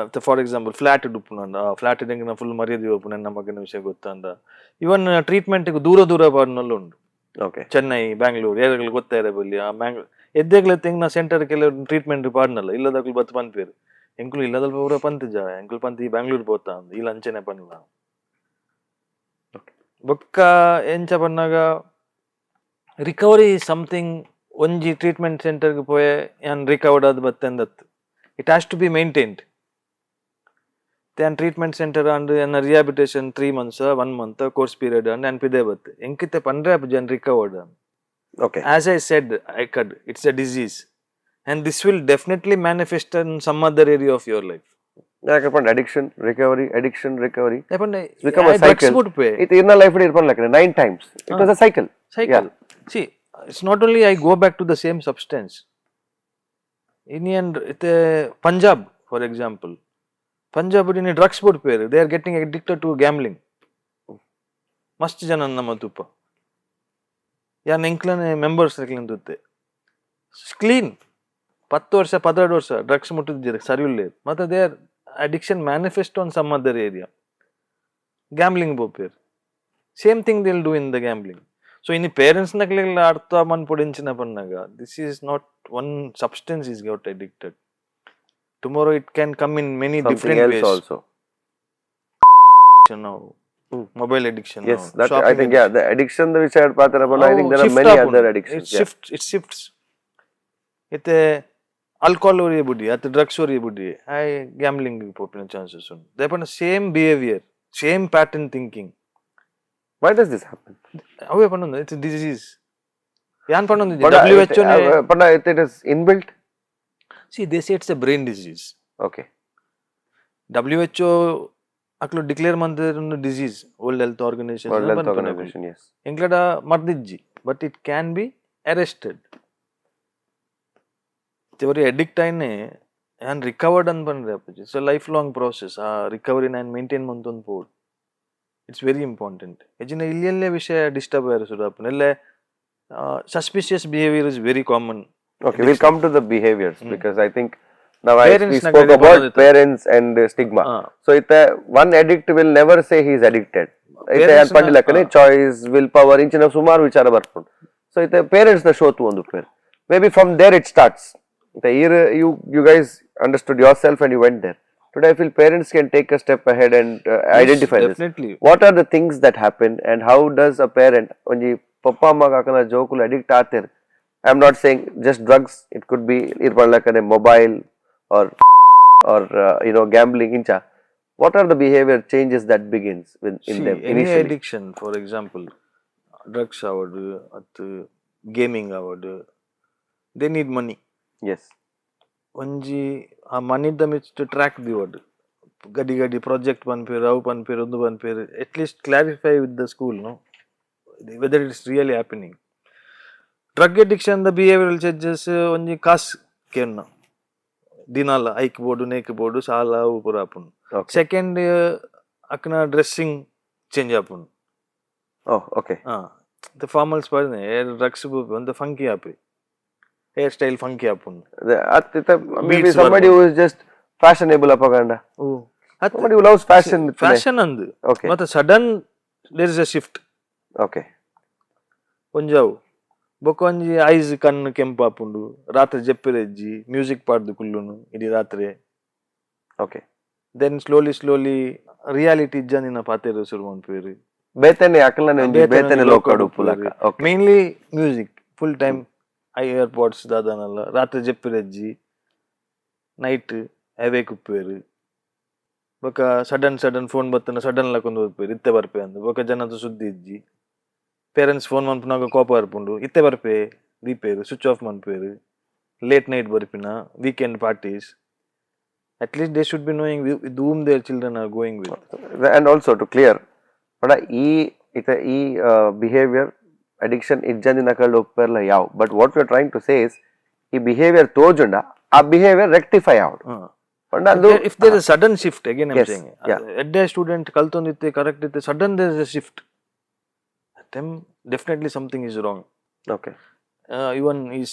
for example flat ಉಪ್ಪುನಂಡ, flat ಎಂಗಿನ full ಮರ್ಯಾದೆ ಉಪ್ಪು ನನ್ನ ಮಗನ ವಿಷಯ ಗೊತ್ತಂಡ. ಇವನ್ ಟ್ರೀಟ್ಮೆಂಟ್ ದೂರ ದೂರ ಪಾಡ್ನಲ್ಲ ಉಂಡು. ಚೆನ್ನೈ, ಬ್ಯಾಂಗ್ಳೂರ್ ಏರ್ಗಳು ಗೊತ್ತಾಯಿರ ಬಲ್ಲಿ. ಆ ಬ್ಯಾಂಗ್ಳೂರ್ ಎದ್ದೆಗ್ಲ ತೆಂಗಿನ ಸೆಂಟರ್ ಕೆಲವು ಟ್ರೀಟ್ಮೆಂಟ್ ಪಾಡ್ನಲ್ಲ. ಇಲ್ಲದಕ್ಲು ಬತ್ತು ಪನ್ಪೇರು, ಎಂಕುಲು ಇಲ್ಲದಲ್ಪ ಪೂರ ಪಂತಿಜ, ಎಂಕುಲು ಪಂತಿ ಬ್ಯಾಂಗ್ಳೂರ್ ಪೋತಾ ಅಂದ್ ಇಲ್ಲ ಅಂಚೆನೆ ಪನ್ಲ. ಬೊಕ್ಕ ಎಂಚ ಪನ್ನಾಗ, ರಿಕವರಿ ಸಮಥಿಂಗ್ ಒಂಜಿ ಟ್ರೀಟ್ಮೆಂಟ್ ಸೆಂಟರ್ಗೆ ಪೋಯೆ ಯಾನ್ ರಿಕವರ್ಡ್ ಆದ್ ಬತ್ತೆಂದತ್ತು. It has to be maintained. ಯಾನ್ treatment centre and ಎನ್ನ rehabilitation 3 months, one month course period and ಯಾನ್ ಪಿದೆ ಬತ್ತೆ ಎಂಕಿತ್ತೆ ಪಂಡ್ರೆ Jan recovered. As I said, I could, it's a disease. And this will definitely manifest in some other area of your life. ಯಾಕಪ್ಪ, addiction, recovery, addiction, recovery ಯಾಕಂದ್ರೆ become a drugs cycle. ಬಿಟ್ಪೆ. It ಇರ್ನ life ಇರ್ಪನ್ಲಕ್ಕ nine times it was a cycle. Cycle. See, it's not only I go back to the same substance. In and Punjab, for example, Punjab in drugs ಬಿಡ್ಪೇರು, they are getting addicted to gambling. ಮಸ್ತ್ ಜನ ನಮ್ಮ ತುಪ್ಪ ಯಾನ್ ಎಂಕ್ಲನೆ members ತುತ್ತೆ clean 10 ವರ್ಷ, 12 ವರ್ಷ drugs ಮುಟ್ಟಿದ್ದೀರ ಸರಿ ಇಲ್ಲ. ಮತ್ತೆ their addiction manifest on some other area, gambling ಪೋಪೇರ್. Same thing they'll do in the gambling. So ಇನ್ನು ಪೇರೆಂಟ್ಸ್ ನಕ್ಲೆಲ್ಲ ಅರ್ಥ ಮನ್ಪೊಡಿಂಚಿನ ಪನ್ನಾಗ, this is not one substance is got addicted. Tomorrow it can come in many something different else ways. Also. Mobile addiction. Yes, that I think, yeah, the addiction the ವಿಷಯ ಪಾತ್ರ, I think there are many other addictions. It shift, it shifts. ಇತ್ತೆ alcohol ಒರಿಯ ಬುಡ್ಡಿ ಅತ್ತ drugs ಒರಿಯ ಬುಡ್ಡಿ, I gambling ಪೋಪಿನ chances ಉಂಡು. ದಾಯೆ, same behaviour, same pattern thinking. Why does this happen? ಅವೇ ಪನ್ನೊಂದು, it's disease ಯಾನ್ ಪನ್ನೊಂದು. But W H but it is inbuilt. See, they say it's a brain disease. WHO ಅಕ್ಲು declare ಮಂತಿರುಂಡು disease, world health organisation. World Health Organization, yes. ಎಂಕ್ಲಡ ಮರ್ದಿಜ್ಜಿ, but it can be arrested. ಒರಿ addict ಆಯ್ನೆ ಯಾನ್ recovered ಅಂದ್ ಪನ್ರೆ ಅಪ್ಪುಜಿ. It's life long process. ಆ recovery ನಾನು maintain ಮಂತೊಂದು ಪೋಡು. It's very important. ಎಜಿನ ಇಲ್ಲೆಲ್ಲೇ ವಿಷಯ disturb ಆಯ್ರು ಸುಡು ಅಪ್ಪುನ ಎಲ್ಲೆ suspicious behaviour is very common. Okay, we'll come to the behaviors because I think now Parents we ನ spoke ಕಡೆ about ಬರೋದಿತ್ತು. Parents and stigma. So ಇತ್ತೆ one addict will never say he is addicted. ಇತ್ತೆ Parents ಯಾನ್ ಪಂಡಿಲಕ್ಕನೆ choice, will power ಇಂಚಿನ ಸುಮಾರು ವಿಚಾರ ಬರ್ಪುಂಡು. ಸೊ ಇತ್ತೆ ಪೇರೆಂಟ್ಸ್ ನ ಶೋತು ಒಂದು peer, maybe from there it starts. ಇತ್ತೆ ಈರ್ you guys understood yourself and you went there. Today I feel parents can take a step ahead and identify this. Definitely. What are the things that happen and how does a parent, ಒಂಜಿ papa ಅಮ್ಮಗ ಅಕನ ಜೋಕುಲು addict ಆತೆರ್, I am not saying just drugs, it could be ಇರ್ ಪನ್ಲಕನೆ mobile or gambling ಇಂಚ, what are the behavior changes that begins with in See, them any initially? Addiction, for example, drugs ಆವಡ್ ಅತ್ತು gaming ಆವಡ್, they need money. ಒಂಜಿ ಆ ಮನಿದ ಮಿತ್ತ್ track ದಿವಡ್, ಗಡಿ ಗಡಿ project ಪನ್ಪೇರು, ಅವು ಪನ್ಪೇರು, ಒಂದು ಪನ್ಪೇರು. At least clarify with the school, no, whether it's really happening. Drug addiction the behavioural changes, ಒಂಜಿ ಕಾಸ್ ಕೇನ್ನ ದಿನಾಲ ಐಕ್ ಬೋಡು ನೇಕ್ ಬೋಡು ಸಾಲ ಅವು ಪೂರ ಆಪುಂಡು. ಸೆಕೆಂಡ್ ಅಕ್ನ ಡ್ರೆಸ್ಸಿಂಗ್ ಚೇಂಜ್ ಆಪುಂಡು. ಓ ಓಕೆ. The formals ಪಾಡ್ನೆ drugs ಒಂತೆ ಫಂಕಿ ಆಪಿ, hair style funky ಆಪುಂಡು. Maybe Beats. Somebody who is just fashionable ಅಪಗಂಡ, somebody who loves fashion. Fashion ಅಂದ್. ಮತ್ತೆ sudden there is a shift. ಒಂಜಾವು ಬೊಕ್ಕ ಒಂಜಿ ಐಸ್ ಕಣ್ಣು ಕೆಂಪು ಆಪುಂಡು, ರಾತ್ರಿ ಜೆಪ್ಪೆರೆಜ್ಜಿ, ಮ್ಯೂಸಿಕ್ ಪಾಡ್ದು ಕುಲ್ಲುನು ಇಡೀ ರಾತ್ರಿ. Then slowly slowly reality ಇಜ್ಜಂದಿನ ಪಾತೆರ ಶುರು ಮನ್ಪುವೆರ್. ಬೇತನೆ ಅಕಲ್ನ ಒಂಜಿ ಬೇತನೆ ಬೇತನೆ ಒಂಜಿ ಲೋಕಡ್ ಲೋಕಡ್ ಉಪ್ಪುಲಕ. Okay. Mainly music full time, I AirPods ದಾದನಲ್ಲ, ರಾತ್ರಿ ಜೆಪ್ಪೆರೆಜ್ಜಿ, ನೈಟ್ ಅವೇಕ್ ಉಪ್ಪುವೆರ್. ಬೊಕ್ಕ sudden sudden phone ಬತ್ತನ sudden ಲಕೊಂದು ಬರ್ಪೇರು, ಇತ್ತೆ ಬರ್ಪೆ ಅಂದ್. ಬೊಕ್ಕ ಜನದ ಸುದ್ದಿ ಇಜ್ಜಿ. ಪೇರೆಂಟ್ಸ್ ಫೋನ್ ಮನ್ಪುನಾಗ ಕೋಪ ಬರ್ಪುಂಡು, ಇತ್ತೆ ಬರ್ಪೆ ದೀಪೇರು, ಸ್ವಿಚ್ ಆಫ್ ಮನ್ಪುವೆರ್. ಲೇಟ್ ನೈಟ್ ಬರ್ಪಿನ, weekend parties. At least they should be knowing with whom their children are going with. And also to clear but ಈ ಇತ ಈ ಬಿಹೇವಿಯರ್ ಅಡಿಕ್ಷನ್ ಇಜ್ಜಂದಿನ ಕಳ್ಳ ಉಪ್ಪೆರ್ಲ ಯಾವ, but what we trying to say is ಈ behaviour ತೋಜುಂಡ ಆ behaviour rectify ಆವಡು ಪಂಡ ಅದು. If there is sudden shift again, I'm ಎಡ್ಡೆ ಸ್ಟೂಡೆಂಟ್ ಕಲ್ತೊಂದಿತ್ತೆ, ಕರೆಕ್ಟ್ ಇತ್ತೆ, sudden there is a shift, then definitely something is wrong. Even his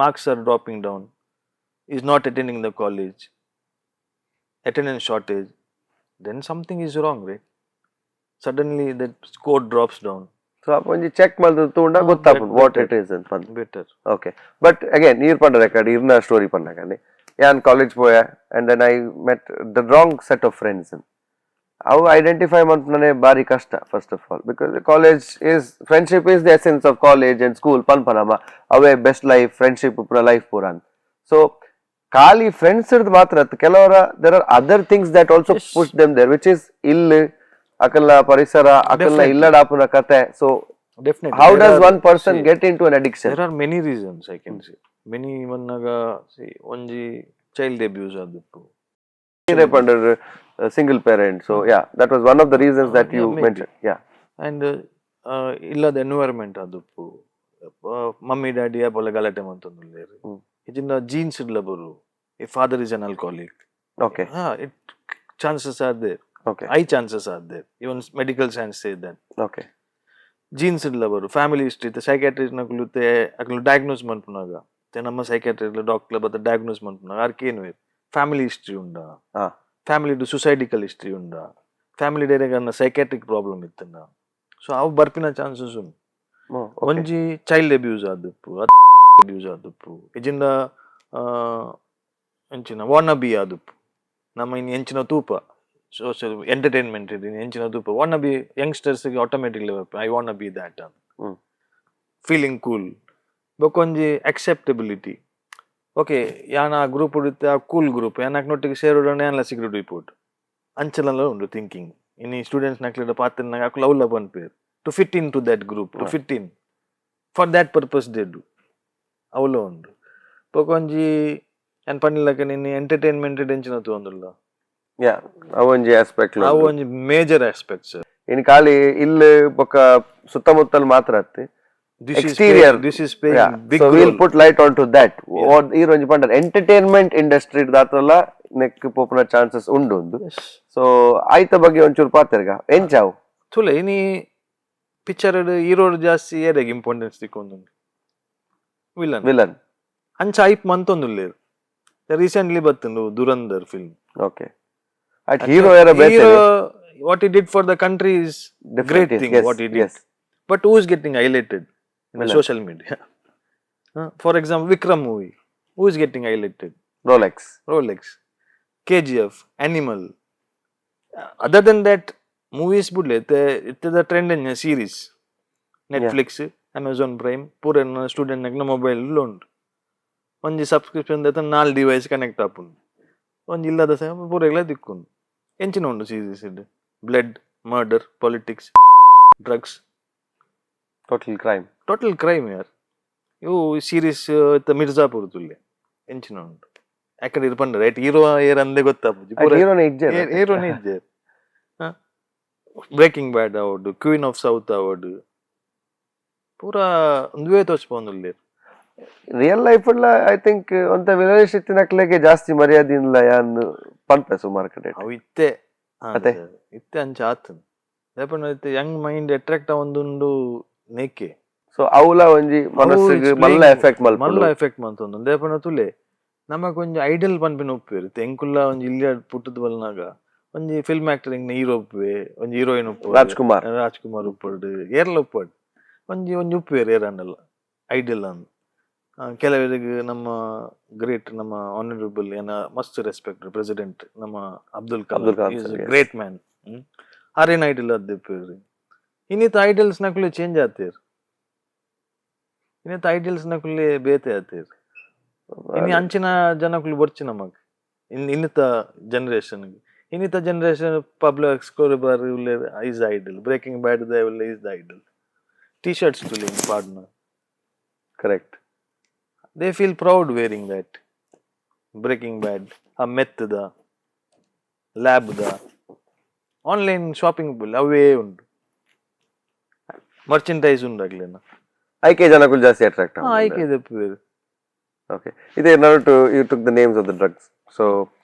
marks are dropping down, is not attending the college, attendance shortage, then something is wrong, right? Suddenly that score drops down. So ಒಂಜಿ check ಮಲ್ತ್ ತೂಂಡ ಗೊತ್ತಾಪುಂಡು what it is ಅಂತ ಪಂದ್. Better. Okay, but again ನೀರ್ ಪಂಡ record ಇರ್ನ story ಪನ್ನಗನೆ ಯಾನ್ college ಪೋಯ and then I met the wrong set of friends. ಅವು identify ಮನ್ಪುನನೆ ಬಾರಿ ಕಷ್ಟ, first of all because college is friendship is the essence of college and school ಪನ್ಪನಮ್ಮ, ಅವೇ best life, friendship ಪೂರ life ಪೂರ ಅಂತ. ಸೊ ಖಾಲಿ ಫ್ರೆಂಡ್ಸ್ ಮಾತ್ರ ಅತ್, ಕೆಲವರ there are other things that also push them there, which is ಇಲ್ ಅಕಲ್ನ ಪರಿಸರ, ಅಕಲ್ನ ಇಲ್ಲಡಾಪುನ ಕತೆ. So Definitely. How There does are one person see, get into an addiction? There are many reasons I can say. Many ಮನ್ನಾಗ, see, ಒಂಜಿ child abuse ಆದಿಪ್ಪು. ಪಂಡರ್ single parent, so yeah, that was one of the reasons that you Yeah, maybe. Mention, yeah. And ಇಲ್ಲದ environment ಆದಿಪ್ಪು, mummy daddy ಅಪೊಲ ಗಲಾಟೆ ಮಂತೊಂದುಲ್ಲೆರ್. ಇಜಿಂಡ jeans ಇಡ್ಲ ಬರು, ಈ father is an alcoholic. It chances are there. High chances are there, even medical science say that. Jeans ಇಡ್ಲ ಬರು, family history ಇತ್ತೆ psychiatrist ನಕುಲು ಅಕುಲು diagnose ಮನ್ಪುನಾಗ, ಇತ್ತೆ ನಮ್ಮ ಸೈಕ್ಯಾಟ್ರಿಸ್ಟ್ ಡಾಕ್ಟರ್ ಬತ್ತ ಡಯಾಗ್ನೋಸ್ ಮನ್ಪುನಾಗ ಆರ್ಕೇನು ಫ್ಯಾಮಿಲಿ ಹಿಸ್ಟ್ರಿ ಉಂಡ, ಫ್ಯಾಮಿಲಿ ಸುಸೈಡಿಕಲ್ ಹಿಸ್ಟ್ರಿ ಉಂಡ, ಫ್ಯಾಮಿಲಿ ಡೈರೆಕ್ಟ್ ಸೈಕ್ಯಾಟ್ರಿಕ್ ಪ್ರಾಬ್ಲಮ್ ಇತ್ತನ, ಸೊ ಅವು ಬರ್ಪಿನ ಚಾನ್ಸಸ್ ಉಂಡು. ಒಂಜಿ ಚೈಲ್ಡ್ ಅಬ್ಯೂಸ್ ಆದಿಪ್ಪು, ಅಬ್ಯೂಸ್ ಆದಿಪ್ಪು, ಇಜಿಂಡ ಎಂಚಿನ ವಾನ ಬಿ ಆದಿಪ್ಪು. ನಮ್ಮ ಇನ್ನು ಎಂಚಿನ ತೂಪ ಸೋಷಿಯಲ್ ಎಂಟರ್ಟೈನ್ಮೆಂಟ್ ಇದೆ, ಎಂಚಿನ ತೂಪ ವಾನ B youngsters automatically I want be that feeling cool. ಬೊಕೊಂಜಿ acceptability. Okay, ಯಾನ್ ಆ ಗ್ರೂಪ್ ಇತ್ತೆ, ಆ ಕೂಲ್ ಗ್ರೂಪ್ ಯಾನ್ ಅಕ್ನೊಟ್ಟಿಗೆ ಸೇರೋಡಣ ಯಾನ್ಲ ಸಿಗರೇಟ್ ರಿಪೋರ್ಟ್ ಅಂಚನೆಲ್ಲ ಉಂಡು ಥಿಂಕಿಂಗ್. ಇನಿ ಸ್ಟೂಡೆಂಟ್ಸ್ ನಕ್ಲೆಡ ಪಾತ್ರ ಅಕ್ಲು ಅವ್ಲ ಪನ್ಪೇರು, to fit in to that group, to fit in, for that purpose they do. ಅವ್ಲ ಉಂಡು. ಬೊಕೊಂಜಿ ಯಾನ್ ಪನ್ನಿಲಕ ನಿನ್ನ ಎಂಟರ್ಟೈನ್ಮೆಂಟ್ ಎಂಚಿನ ತೂವೊಂದುಲ್ಲ. ಯಾ, ಅವೊಂಜಿ ಆಸ್ಪೆಕ್ಟ್. ಅವು ಒಂಜಿ ಮೇಜರ್ ಆಸ್ಪೆಕ್ಟ್ಸ್. ಇನ್ ಖಾಲಿ ಇಲ್ಲಿ ಬೊಕ್ಕ ಸುತ್ತಮುತ್ತಲ್ ಮಾತ್ರ ಅತ್ತಿ this exterior. Is this is playing big So we'll put light on to that. ಈರ್ ಒಂಜಿ ಪಂಡರ್ ಎಂಟರ್ಟೈನ್ಮೆಂಟ್ ಇಂಡಸ್ಟ್ರಿ ದಾತ್ರಲ ನೆಕ್ ಪೋಪುನ ಚಾನ್ಸಸ್ ಉಂಡು ಒಂದು. ಸೊ ಆಯ್ತ ಬಗ್ಗೆ ಒಂಚೂರು ಪಾತೆರ್ಗ ಎಂಚಾವು. ತುಲೆ ಇನಿ ಪಿಕ್ಚರ್ ಹೀರೋ ಜಾಸ್ತಿ ಏರೆಗ್ ಇಂಪಾರ್ಟೆನ್ಸ್ ತಿಕ್ಕೊಂದುಂಡು? ವಿಲನ್. ವಿಲನ್. ಅಂಚ ಐಪ್ ಮಂತೊಂದುಲ್ಲೇರ್. ರೀಸೆಂಟ್ಲಿ ಬತ್ತುಂಡು ದುರಂದರ್ ಫಿಲ್ಮ್. ಓಕೆ, ಆಯ್ತು, ಹೀರೋ ಯಾರ ಬೇತೆ. Hero, what he did for the country is great thing, what he did. But who is getting highlighted in Villain. Social media? For example, Vikram movie, who is getting highlighted? Rolex. Rolex, KGF, Animal. Other than that, movies ಬುಡ್ಲೆ, ಇತ್ತೆದ trend series, Netflix, Amazon prime, ಪೂರ student ನಗ್ನ mobile ಉಂಟು. ಒಂಜಿ subscription ದತ್ತ ನಾಲ್ device connect ಆಪುಂಡು. ಒಂಜಿ ಇಲ್ಲದ ಸಹ ಪೂರೆಗ್ಲ ದಿಕ್ಕುಂಡು. ಎಂಚಿನ ಉಂಡು series? Blood, murder, politics, drugs. Total crime. Total crime ಯಾರ್. ಇವು ಸೀರೀಸ್ ಇತ್ತ ಮಿರ್ಜಾಪುರ್ ತುಲ್ಲೆ ಎಂಚಿನ ಉಂಟು ಯಾಕಂದ್ರೆ ಇದು ಪಂಡ ರೈಟ್ ಹೀರೋ ಏರ್ ಅಂದೇ ಗೊತ್ತಾಪುಜಿ. ಹೀರೋನೇ ಇಜ್ಜೆ. ಹೀರೋನೇ ಇಜ್ಜೆ. Breaking bad award, queen of south award, ಪೂರ ಒಂದುವೇ ತೋಚ್ಪೊಂದುಲ್ಲೆರ್. ರಿಯಲ್ ಲೈಫ್ ಎಲ್ಲ I think ಒಂತ ವಿನಯ್ ಇತ್ತಿನಕ್ಲೆಗೆ ಜಾಸ್ತಿ ಮರ್ಯಾದೆ ಇಲ್ಲ ಯಾನ್ ಪನ್ಪೆ ಸುಮಾರು ಕಡೆ. ಅವು ಇತ್ತೆ. ಅತೆ. ಇತ್ತೆ ಅಂಚ ಆತನ್ ದಾಯೆ ಇತ್ತೆ ಯಂಗ್ ಮೈಂಡ್ ಅಟ್ರಾಕ್ಟ್ ಆವೊಂದುಂಡು ನೇಕೆ. ಸೊ ಅವ್ಲ ಒಂಜಿ ಮನಸ್ಸಿಗೆ ಮಲ್ಲ ಎಫೆಕ್ಟ್ ಮಲ್ಲ ಮಲ್ಪುಂಡು. ಎಫೆಕ್ಟ್ ಮಂತೊಂದು. ದಾಯೆ ತುಲೆ ನಮಕ್ ಒಂಜಿ ಐಡಲ್ ಪನ್ಪಿನ ಉಪ್ಪುವೆರ್. ಇತ್ತೆ ಎಂಕುಲ್ಲ ಒಂಜಿ ಇಲ್ಯ ಪುಟ್ಟುದು ಬಲ್ನಾಗ ಒಂಜಿ ಫಿಲ್ಮ್ ಆಕ್ಟರ್ ಎಂಕ್ನ ಹೀರೋ ಉಪ್ಪುವೆ, ಒಂಜಿ ಹೀರೋಯಿನ್ ಉಪ್ಪು. ರಾಜ್ಕುಮಾರ್. ರಾಜ್ಕುಮಾರ್ ಉಪ್ಪಡ್, ಏರ್ಲ ಉಪ್ಪಡ್, ಒಂಜಿ ಒಂಜಿ ಉಪ್ಪುವೆರ್ ಏರಾಂಡಲ ಐಡಲ್ ಅಂದ್. ಕೆಲವರಿಗೆ ನಮ್ಮ ಗ್ರೇಟ್ ನಮ್ಮ ಆನರಬಲ್ ಏನ ಮಸ್ತ್ ರೆಸ್ಪೆಕ್ಟ್ ಪ್ರೆಸಿಡೆಂಟ್ ನಮ್ಮ Abdul Abdul Kalam Kalam is sir, yes. Great man. Aron idle ಅದ್ ಉಪ್ಪುವೆರ್. ಇನ್ನಿತ ಐಡಲ್ಸ್ ನಕುಲೆ ಚೇಂಜ್ ಆತೇರ್, ಇನ್ನಿತ ಐಡಲ್ಸ್ ನಕುಲೆ ಬೇತೆ ಆತೇರ್. ಇನಿ ಅಂಚಿನ ಜನಕುಲು ಬೊರ್ಚಿ ನಮಕ್. ಇನ್ ಇನ್ನಿತ ಜನರೇಷನ್, ಇನ್ನಿತ ಜನರೇಷನ್ ಪಬ್ಲೋ ಎಸ್ಕೋಬಾರ್ ಉಲ್ಲೆರ್ is idle, breaking bad the ಉಲ್ಲೆ is the idle. T shirts ತುಲಿ ಪಾಡ್ನ. Correct. They feel proud wearing that Breaking Bad, ಆ ಮೆತ್ತದ ಲ್ಯಾಬ್ದ online shopping bill ಅವೇ ಉಂಟು, ಮರ್ಚೆಂಡೈಸ್ ಉಂಡು ಅಗ್ಲೇನ. ಐಕೆ ಜನಕ್ಕೂ ಜಾಸ್ತಿ ಅಟ್ರಾಕ್ಟ್. ಆಯ್ಕೆ ದೆಪ್ಪುವೆರ್. ಓಕೆ, ಇದೇ ನಡುಟು you took the names of the drugs. So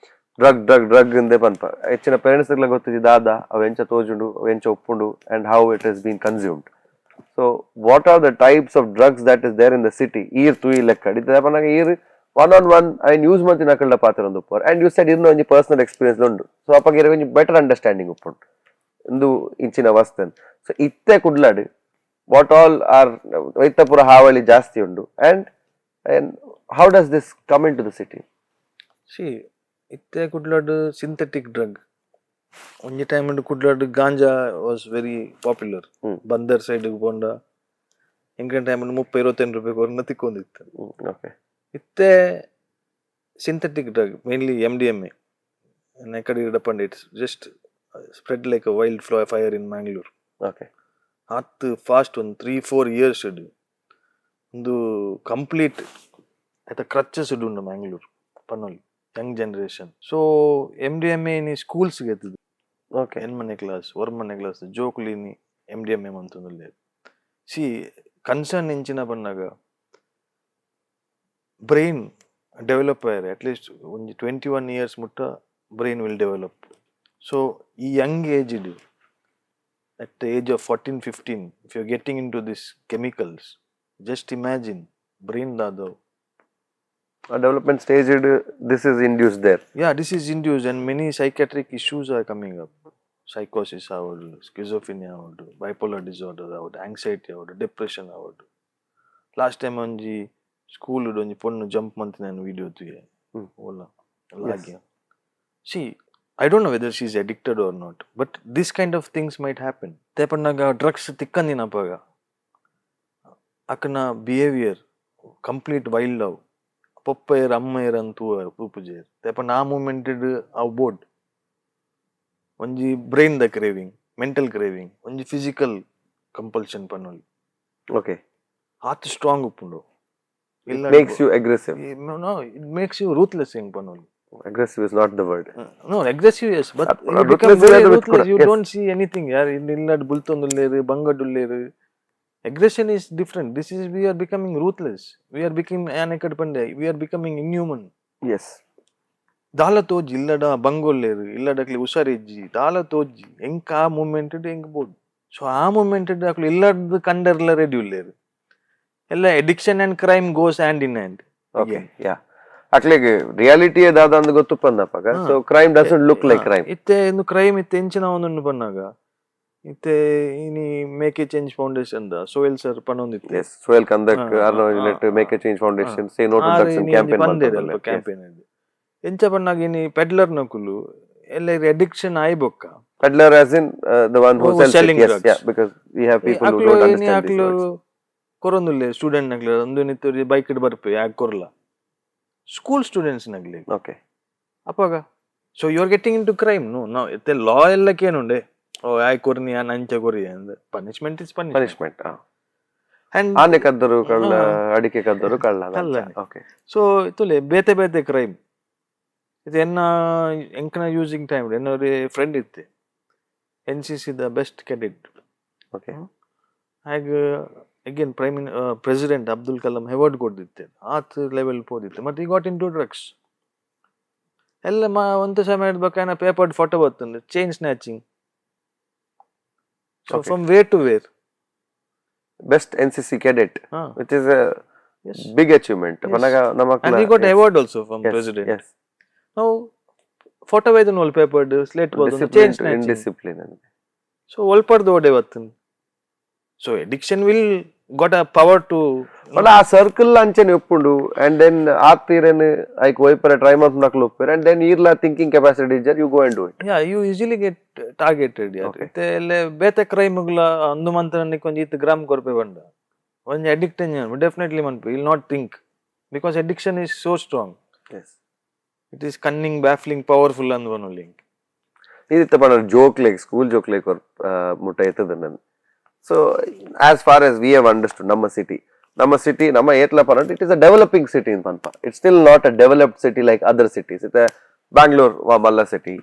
drug, drug, drug ಇಂದೇ ಪನ್ಪ. ಹೆಚ್ಚಿನ ಪೇರೆಂಟ್ಸ್ ಗೊತ್ತಿದೆ ದಾದ ಅವು ಎಂಚ ತೋಜುಂಡು, ಅವು ಎಂಚ ಉಪ್ಪುಂಡು and how it is been consumed. So what are the types of drugs that is there in the city? ಈರ್ ತೂಯಿ ಲೆಕ್ಕ ಇತ್ತೆ ಪನ್ನಗ ಈರ್ ಒನ್ ಆನ್ ಒನ್ ಐನ್ ಯೂಸ್ ಮಂತಿನ ಅಕಲ್ಡ ಪಾತ್ರ ಒಂದು ಉಪ್ಪುವರ್. ಅಂಡ್ you said ಇರ್ನ ಒಂಜಿ ಪರ್ಸನಲ್ ಎಕ್ಸ್ಪೀರಿಯನ್ಸ್ ಉಂಡು. ಸೊ ಅಪಗ ಇರ ಒಂಜಿ ಬೆಟರ್ ಅಂಡರ್ಸ್ಟ್ಯಾಂಡಿಂಗ್ ಉಪ್ಪುಂಡು ಇಂದು ಇಂಚಿನ ವಸ್ತನ್. ಸೊ ಇತ್ತೆ ಕುಡ್ಲಾಡ್ what all are ವೈತಪುರ ಹಾವಳಿ ಜಾಸ್ತಿ ಉಂಡು and how does this come into the city? C, ಇತ್ತೆ ಕುಡ್ಲಡ್ ಸಿಂಥೆಟಿಕ್ ಡ್ರಗ್. ಒಂಜಿ ಟೈಮ್ ಕುಡ್ಲಡ್ ಗಾಂಜಾ ವಾಸ್ ವೆರಿ ಪಾಪ್ಯುಲರ್. ಬಂದರ್ ಸೈಡ್ ಪೋಂಡ ಎಂಕ್ಲೆ ಟೈಮ್ 30 25 ರೂಪಾಯಿ ಕೊರ್ನ ತಿಕ್ಕೊಂದಿತ್ತು. ಇತ್ತೆ synthetic drug, mainly MDMA, ಎಕಡೆ ಇಡಪಂಡ it's just spread like a wild fire in Mangalore. ಆತ್ ಫಾಸ್ಟ್ ಒಂದು 3-4 ಇಯರ್ಸ್ ಇಡು ಒಂದು ಕಂಪ್ಲೀಟ್ ಆಯ್ತಾ ಕ್ರಚಸ್ ಉಂಡು ಮ್ಯಾಂಗ್ಳೂರ್ ಪನ್ನೊಲಿ Young generation. So MDMA ಇನಿ ಸ್ಕೂಲ್ಸ್ ಎತ್ತದು. ಎನ್ಮನೆ ಕ್ಲಾಸ್, ಒರ್ಮನೆ ಕ್ಲಾಸ್ ಜೋಕುಲಿನಿ ಎಮ್ಡಿಎಂಎ ಮಂತೊಂದುಲ್ಲೆರ್. ಸಿ, ಕನ್ಸರ್ನ್ ಇಂಚಿನ ಪನ್ನಗ ಬ್ರೈನ್ ಡೆವಲಪ್ ಆಯೆರೆ ಅಟ್ಲೀಸ್ಟ್ ಒಂಜಿ 21 ಇಯರ್ಸ್ ಮುಟ್ಟ ಬ್ರೈನ್ will develop. So ಈ Young age, at the age of 14 15, if you're getting into these chemicals, just imagine brain ದಾದವ್. Development stage, this is induced there. Yeah, this is induced and many psychiatric issues are coming up. Psychosis ಆವಡ್, schizophrenia ಆವಡ್, bipolar disorder ಆವಡ್, anxiety ಆವಡ್, depression ಆವಡ್. Last time ಒಂಜಿ school ಒಂಜಿ ಪೊಣ್ಣು jump ಮಂತಿನ video ತೂಯೆ. ಓಲ ಲಾಗ್ಯ. See, I don't know whether she is addicted or not, but this kind of things might happen. ದಾಯೆ ಪನ್ನಗ ಡ್ರಗ್ಸ್ ತಿಕ್ಕಂದಿನಪಗ ಅಕನ ಬಿಹೇವಿಯರ್ ಕಂಪ್ಲೀಟ್ ವೈಲ್ಡ್ ಅವು. ಪೊಪ್ಪೆರ್ ಅಮ್ಮೆರ್ ಅಂದ್ ತೂಪುಜೆರ್. ದಾಯೆ ಪಂಡ ಆ ಮೂಮೆಂಟ್ ಅವು ಬೋಡ್ ಒಂಜಿ ಬ್ರೈನ್ ದ ಕ್ರೇವಿಂಗ್, ಮೆಂಟಲ್ ಕ್ರೇವಿಂಗ್, ಒಂಜಿ ಫಿಸಿಕಲ್ ಕಂಪಲ್ಷನ್ ಪನ್ನೊಲಿ. ಆತ್ ಸ್ಟ್ರಾಂಗ್ ಉಪ್ಪುಂಡು. Makes you aggressive. No, it makes you ruthless ಹೆಂಗ್ ಪನ್ನೊಲಿ. Aggressive is not the word. No, aggressive, yes, but you become ruthless very is with ruthless. You yes. don't see anything. ಯಾರ್ ಇಲ್ಲಡ್ ಬುಲ್ತೊಂದುಲ್ಲೇರು, ಬಂಗಡುಲ್ಲೇರು. Aggression is different. This is, we are becoming ruthless. We are becoming, ಯಾನ್ ಪಂಡೆ, we are becoming inhuman. ದಾಲ ತೋಜಿ ಇಲ್ಲಡ ಬಂಗೊಲ್ಲೇರು, ಇಲ್ಲಡಕ್ಲಿ ಹುಷಾರಿಜ್ಜಿ, ದಾಲ ತೋಜಿ ಎಂಕ್ ಆ moment ಎಂಕ್ ಬೋಡು. So ಆ ಮೂಮೆಂಟ್ ಅಕ್ಲು ಇಲ್ಲಡ್ದು ಕಂಡರ್ಲ ರೆಡಿ ಉಲ್ಲೇರು. ಎಲ್ಲ addiction and crime goes hand in hand. Okay, ಯಾ, ಅಕ್ಲೆಗ್ ರಿಯಾಲಿಟಿ ದಾದ ಅಂದ್ ಗೊತ್ತುಪ್ಪಂದಪಗ so crime doesn't look like crime. ಇತ್ತೆ ಇನ್ನು ಕ್ರೈಮ್ ಇತ್ತೆ ಎಂಚಿನ ಒಂದುಂಡು ಪನ್ನಾಗ ಇತ್ತೆ ಇನಿ make a change foundation the Sohel sir ಪನೊಂದಿತ್ತೆ. S, Sohel ಕಂದಕ್. ಹಾ. Make a Change Foundation, say no to drugs campaign. ಪಂದೇರ್ ಅಲ್ಪ ಕ್ಯಾಂಪೇನ್ ಎಂಚ ಪನ್ನಾಗ ಇನಿ ಪೆಡ್ಲರ್ ನಕುಲು ಎಲ್ಲ ಅಡಿಕ್ಷನ್ ಆಯ್ಬೊಕ್ಕ. Peddler as in the one who Who sells selling it. Yes, drugs. yeah, because we have people who ಅಕ್ಲು don't ಇನಿ understand these ಅಕ್ಲು words. ಕೊರೊಂದುಲ್ಲೆ student ನಕ್ಲು ಒಂದು ನಿತ್ತೊರಿ ಬೈಕ್ ಬರ್ಪೆ ಯಾಕ್ ಕೊರ್ಲ ಸ್ಕೂಲ್ ಸ್ಟೂಡೆಂಟ್ಸ್ ನಗ್ಲಿ. ಅಪಗ so you are getting into crime, no? ನಾವು ಇತ್ತೆ ಲಾ ಎಲ್ಲಕ್ಕೇನುಂಡೆ, ಓ ಆಯ್ ಕೊರ್ನಿ ಯಾನ್ ಅಂಚ ಕೊರಿ ಅಂದ್ punishment is punishment. Punishment. And ಆನೆ ಕದ್ದರು ಕಳ್ಳ, ಅಡಿಕೆ ಕದ್ದರು ಕಳ್ಳ. ಕಳ್ಳನೆ. ಓಕೆ. ಸೊ ಇತ್ತುಲೆ ಬೇತೆ ಬೇತೆ ಕ್ರೈಮ್. ಇದು ಎನ್ನ ಎಂಕನ ಯೂಸಿಂಗ್ ಟೈಮ್ ಎನ್ನ ಫ್ರೆಂಡ್ ಇತ್ತೆ, NCC the best cadet. ಹಾಗೆ Again prime president Abdul Kalam award ಕೊಡ್ದಿತ್ತೆ, ಆತ್ level ಪೋದಿತ್ತೆ. ಮತ್ತೆ ಈ got in to drugs ಎಲ್ಲ. ಮಾ ಒಂದು ಸಮಯ ಬೇಕಾಯ್ನ ಪೇಪರ್ ಫೋಟೋ ಬರ್ತಂಡು, chain snatching. So from where to where. Best NCC cadet, which is big achievement. ಪನ್ನಗ ನಮಕ್ಲ. And he got award also from president. ನಾವು ಫೋಟೋ ಒಯ್ದನ್ ಒಲ್ ಪೇಪರ್ ಸ್ಲೇಟ್ ಬರ್ತಂಡು chain snatching. Indiscipline. So ಒಲ್ಪಡ್ದು ಓಡೆ ಬರ್ತಂಡು. So addiction will got a power to but ಆ circle ಅಂಚನೆ ಉಪ್ಪುಂಡು. ಅಂಡ್ then ಆತ್ತೀರನ್ ಐಕ್ ಒಯ್ಪರ ಟ್ರೈ ಮಲ್ಪುನಕ್ಲು ಉಪ್ಪೇರ್. ಅಂಡ್ then ಈರ್ಲ thinking capacity ಇಜ್ಜರ್, you go and do it. Yeah, you easily get targeted. ಇತ್ತೆ ಎಲ್ಲೆ ಬೇತೆ ಕ್ರೈಮ್ಗ್ಲ ಅಂದು ಮಂತ್ರನಿಕ್ ಒಂಜಿ ಇತ್ತು ಗ್ರಾಮ್ ಕೊರ್ಪೆ ಬಂಡ ಒಂಜಿ ಅಡಿಕ್ಟ್ ಡೆಫಿನೆಟ್ಲಿ ಮನ್ಪು will not think, because addiction is so strong. It is cunning, baffling, powerful ಅಂದ್ ಪನೊಲಿ. ಇದಿತ್ತ ಪಂಡ ಜೋಕ್ಲೆಗ್, ಸ್ಕೂಲ್ ಜೋಕ್ಲೆಗ್ ಮುಟ್ಟ ಎತ್ತದ ನನ್. So as far as we have understood, ನಮ್ಮ ಸಿಟಿ ನಮ್ಮ ಏತ್ಲ ಪರಂಟ್, it is a developing city in ಪನ್ಪ. It's still not a developed city like other cities. ಇತ್ತೆ ಬ್ಯಾಂಗ್ಳೂರ್ ಮಲ್ಲ ಸಿಟಿ,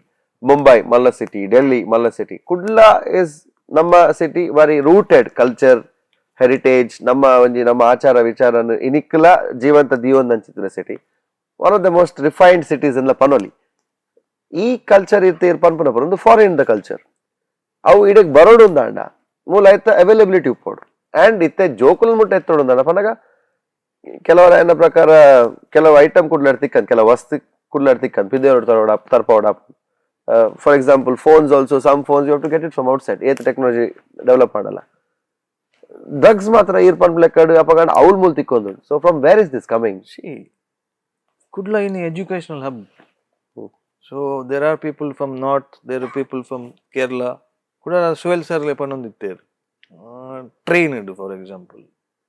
ಮುಂಬೈ ಮಲ್ಲ ಸಿಟಿ, ಡೆಲ್ಲಿ ಮಲ್ಲ ಸಿಟಿ. ಕುಡ್ಲ is ನಮ್ಮ ಸಿಟಿ ಬಾರಿ rooted culture, heritage. ನಮ್ಮ ಒಂಜಿ ನಮ್ಮ ಆಚಾರ ವಿಚಾರ ಇನಿಕ್ಲ ಜೀವಂತ ದೀವೊಂದಂಚಿತ್ತಿನ city, one of the most refined cities in ಪನೊಲಿ. ಈ ಕಲ್ಚರ್ ಇರ್ತ ಇರ್ ಪನ್ಪುನ ಒಂದು foreign the culture ಅವು ಇಡಕ್ ಬರೋಡು ಅಂಡ ಮೂಲ ಐತ ಅವೈಲಬಿಲಿಟಿ ಉಪ್ಪೋಡು. ಅಂಡ್ ಇತ್ತೆ ಜೋಕುಲ್ ಮುಟ್ಟ ಎತ್ತೋಡು ಅಂದಾಂಡ ಪನಗ ಕೆಲವರ ಎನ್ನ ಪ್ರಕಾರ ಕೆಲವು ಐಟಮ್ ಕುಡ್ಲಾಡ್ ತಿಕ್ಕನ್, ಕೆಲವು ವಸ್ತು ಕುಡ್ಲಾಡ್ ತಿಕ್ಕನ್ ಪಿದೇರೋಡ್ ತರೋಡ ತರ್ಪೋಡ. For example, phones also, some phones you to get it from outside. ಏತ್ ಟೆಕ್ನಾಲಜಿ ಡೆವಲಪ್ ಮಾಡಲ್ಲ. ಡ್ರಗ್ಸ್ ಮಾತ್ರ ಈರ್ ಪನ್ಪು ಲೆಕ್ಕಡ್ ಅಪಗಂಡ ಅವ್ಲ್ ಮೂಲ್ ತಿಕ್ಕೊಂದು. So from where is this coming? See, Kudla in educational hub. So there are people from north, there are people from Kerala. Kudla Suhail sir ಪನೊಂದಿತ್ತೇರು train, for example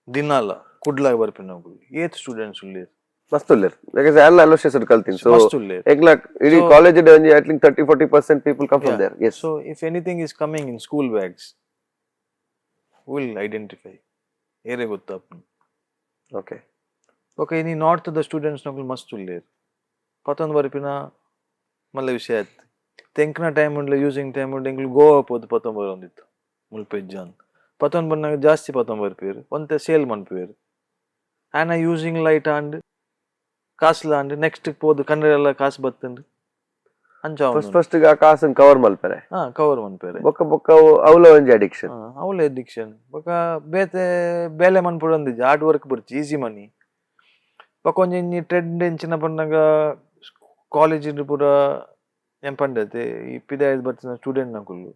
ದಿನಾಲ Kudla ಬರ್ಪಿನಗುಲು ಏತ್ students ಉಲ್ಲೇರ್? ಮಸ್ತ್ ಉಲ್ಲೇರ್, because ಎಲ್ಲ Aloysius ಕಲ್ತೀನಿ. ಸೊ ಮಸ್ತ್ ಉಲ್ಲೇರ್. ಎಂಕ್ಲ ಇಡೀ college ಒಂಜಿ I think 30-40% people come from there, yes. So if anything is coming in school bags, will identify. ಏರೆ ಗೊತ್ತಾಪುಂಡು. Okay, ಇನಿ north the students ನಕುಲು ಮಸ್ತ್ ಉಲ್ಲೇರ್. ಪತ್ತೊಂದು ಬರ್ಪಿನ ಮಲ್ಲ ವಿಷಯ ಆಯ್ತು. ತೆಂಕ್ನ ಟೈಮ್ ಉಂಡ್ಲೆ ಯೂಸಿಂಗ್ ಟೈಮ್ ಉಂಡು. ಎಂಕ್ಲು ಗೋವಾ ಪೋದು ಪತ್ತೊಂದು ಬರೋಂದಿತ್ತು. ಮುಲ್ಪ ಇಜ್ಜಾನ್ ಪತ್ತೊಂದು ಬನ್ನಾಗ ಜಾಸ್ತಿ ಪತ್ತೊಂದು ಬರ್ಪೇರು, ಒಂತೆ ಸೇಲ್ ಮನ್ಪುವೆರ್. ಆನ using light and ಕಾಸ್ಲ and next ಪೋದು ಕನ್ನಡ ಎಲ್ಲ ಕಾಸು ಬತ್ತುಂಡು ಅಂಚ. ಫಸ್ಟ್ ಫಸ್ಟ್ ಆ ಕಾಸನ್ ಕವರ್ ಮಲ್ಪೆರೆ. ಹಾ, ಕವರ್ ಮನ್ಪೇರೆ. ಬೊಕ್ಕ ಬೊಕ್ಕ ಅವಲ ಒಂಜಿ ಅಡಿಕ್ಷನ್. ಅವಳ ಅಡಿಕ್ಷನ್. ಬೊಕ್ಕ ಬೇತೆ ಬೇಲೆ ಮನ್ಪುಡೊಂದಿಜ್ಜಿ, ಹಾರ್ಡ್ ವರ್ಕ್ ಬರ್ಚಿ, ಈಸಿ ಮನಿ. ಬೊಕ್ಕ ಒಂಜಿ ಇಂಜಿ ಟ್ರೆಂಡ್ ಎಂಚಿನ ಪನ್ನಗ ಕಾಲೇಜ್ ಪೂರ ಏನ್ ಪಂಡತೆ ಈ ಪಿದಾಯ್ದು ಬರ್ತಿನ ಸ್ಟೂಡೆಂಟ್ ನಕುಲು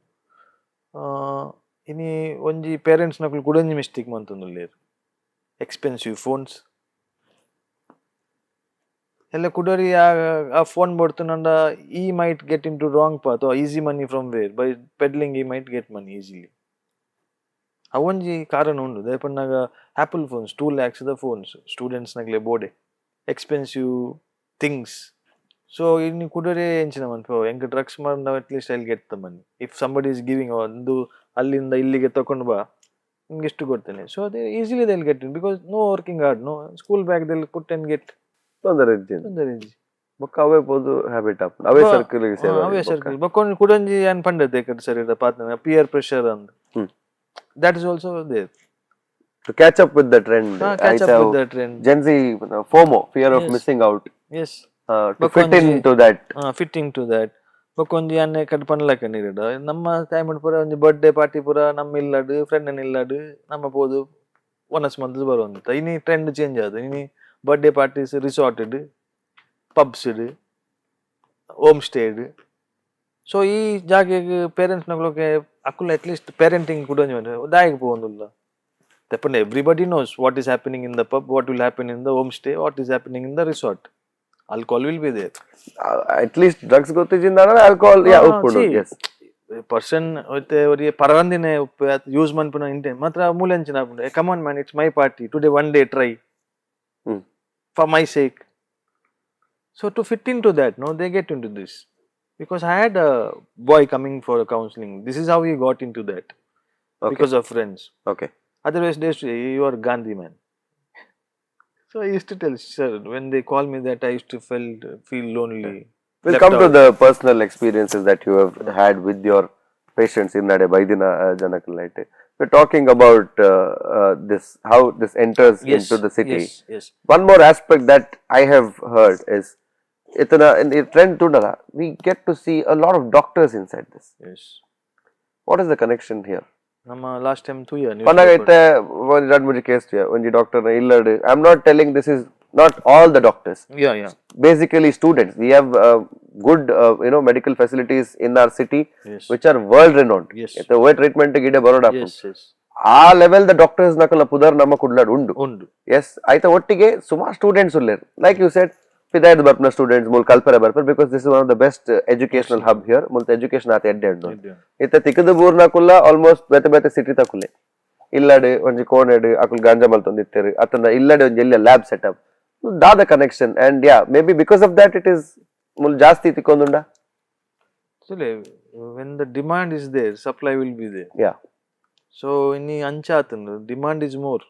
ಇನಿ ಒಂಜಿ ಪೇರೆಂಟ್ಸ್ ನಕುಲು ಕುಡೊಂಜಿ ಮಿಸ್ಟೇಕ್ ಮಂತೊಂದುಲ್ಲೆರ್. ಎಕ್ಸ್ಪೆನ್ಸಿವ್ ಫೋನ್ಸ್ ಎಲ್ಲ ಕುಡೋರಿ ಆ phone ಬಡ್ತುನಂಡ he might get into wrong path. Easy money from where? By peddling he might get money easily. ಅವೊಂಜಿ ಕಾರಣ ಉಂಡು. ದಾಯೆ ಪನ್ನಗ apple phones, 2 lakhs the phones students ನಗಲೆ ಬೋಡೆ, expensive things. So ಇನ್ನು ಕುಡೋರೆ ಎಂಚಿನ ಮನ್ಪು, ಎಂಕ್ ಡ್ರಗ್ಸ್ ಮಾಡ, at least I get the money. If somebody is giving ಒಂದು ಅಲ್ಲಿಂದ ಇಲ್ಲಿಗೆ ತಕೊಂಡು ಬಾ, ನಿಮ್ಗೆ ಎಷ್ಟು ಕೊಡ್ತೇನೆ. ಸೊ ಅದೇ easily they'll get it, because no working hard, no school bag, they'll put and get. ತೊಂದರೆ ಇಜ್ಜಿ. ತೊಂದರೆ ಇಜ್ಜಿ. ಬೊಕ್ಕ ಅವೇ ಪೋದು ಹ್ಯಾಬಿಟ್ ಆಪ್ ಅವೇ ಸರ್ಕಲ್. ಅವೇ ಸರ್ಕಲ್. ಬೊಕ್ಕ ಕುಡೊಂಜಿ ಏನ್ ಪಂಡತೆ ಕಡೆ ಸರಿ ಪಾತ್ನ ಪಿಯರ್ ಪ್ರೆಷರ್ ಅಂದ್. That is also there. To catch up with the trend. Catch up with the trend. Gen Z FOMO, fear of missing out, to fit in to that. Fitting to that. ಬೊಕ್ಕ ಒಂಜಿ ಅನ್ನೆ ಕಟ್ ಪನ್ಲಕ ನೀರಿಡ ನಮ್ಮ time ಪೂರ ಒಂಜಿ birthday party ಪೂರ ನಮ್ಮ ಇಲ್ಲಡ್ friend ಇಲ್ಲಡ್ ನಮ್ಮ ಪೋದು ಒನಸ್ ಮಂತ್ ಬರುವಂತ. ಇನಿ ಟ್ರೆಂಡ್ ಚೇಂಜ್ ಆದ. ಇನಿ birthday parties resort pubs home stayed. So ಈ ಜಾಗೆಗ್ ಪೇರೆಂಟ್ಸ್ ನಗುಲಕ್ಕೆ ಅಕುಲು at least parenting ಕೂಡ ದಾಯೆಗ್ ಪೋವೊಂದುಲ್ಲ ತೆಪ್ಪಂಡ. Everybody knows what is happening in the pub, what will happen in the home stay, what is happening in the resort. Alcohol will be there. At least drugs ಗೊತ್ತಿಜಿಂದ alcohol ಯಾ ಉಪ್ಪುಂಡು, S. Person ಒತ್ತೆ ಒರಿ ಪರವಂದಿನೇ ಉಪ್ಪು use ಮನ್ಪುನ ಇಂಟೆ ಮಾತ್ರ ಮೂಲೆಂಚಿನ ಆಪುಂಡು. Come on man, it's my party today, one day try for my sake. So to fit into that, no, they get into this. Because I had a boy coming for a counseling. This is how he got into that. Because of friends. Otherwise, they used to say, you are Gandhi man. So I used to tell, sir, when they call me that, I used to feel lonely. We'll left come to out. The personal experiences that you have had with your Patients ಇನ್ನಡೆ ಬೈದಿನ ಜನಕ್ಲೆಗ್ we talking about this, how this enters into the city. Yes. One more aspect that I have heard is ಇತನ trend ತೂಂಡಲ we get to see a lot of doctors inside this. S. What is the connection here? ನಮ್ಮ last time ತೂಯ. ಪನ್ನಗ ಇತ್ತೆ ಒಂಜಿ ರಡ್ಡ್ ಮೂಜಿ case ಒಂಜಿ doctor ಇಲ್ಲಡ್. I am not telling this is not all the doctors. Yeah yeah. Basically students, we have good medical facilities in our city which are world renowned. ಒವೇ treatment ಗಿಡ Baroda S S. ಆ level the doctors ನಕಲ ಪುದರ್ ನಮ್ಮ ಕುಡ್ಲಡ್ ಉಂಡು. ಉಂಡು. S, ಆಯ್ತ ಒಟ್ಟಿಗೆ ಸುಮಾರು ಸ್ಟೂಡೆಂಟ್ಸ್ ಉಲ್ಲೇರ್, like you said, ಪಿದಾಯ್ದ ಬರ್ಪುನ students ಮೂಲ್ ಕಲ್ಪರೆ ಬರ್ಪರ್ because this is one of the best educational hub here. ಮುಲ್ತ education ಆತ ಎಡ್ಡೆ ಉಂಡು. ಇತ್ತೆ ತಿಕ್ಕದು ಬೂರ್ನಕುಲ್ಲ ಆಲ್ಮೋಸ್ಟ್ ಬೇತೆ ಬೇತೆ ಸಿಟಿ ತಕುಲೆ ಇಲ್ಲಡ್ ಒಂಜಿ ಕೋಣೆಡ್ ಅಕುಲ್ ಗಾಂಜಾ ಮಲ್ತೊಂದಿತ್ತೆರ್ ಅತ್ತಂಡ ಇಲ್ಲಡೆ ಒಂಜಿ ಎಲ್ಲ ಲ್ಯಾಬ್ ಸೆಟಪ್ ದಾದ connection? And yeah, maybe because of that it is ಮುಲ್ ಜಾಸ್ತಿ ತಿಕ್ಕೊಂದುಂಡ. Actually, when the demand is there, supply will be there. So ಇನಿ ಅಂಚ ಆತುಂಡು, demand is more.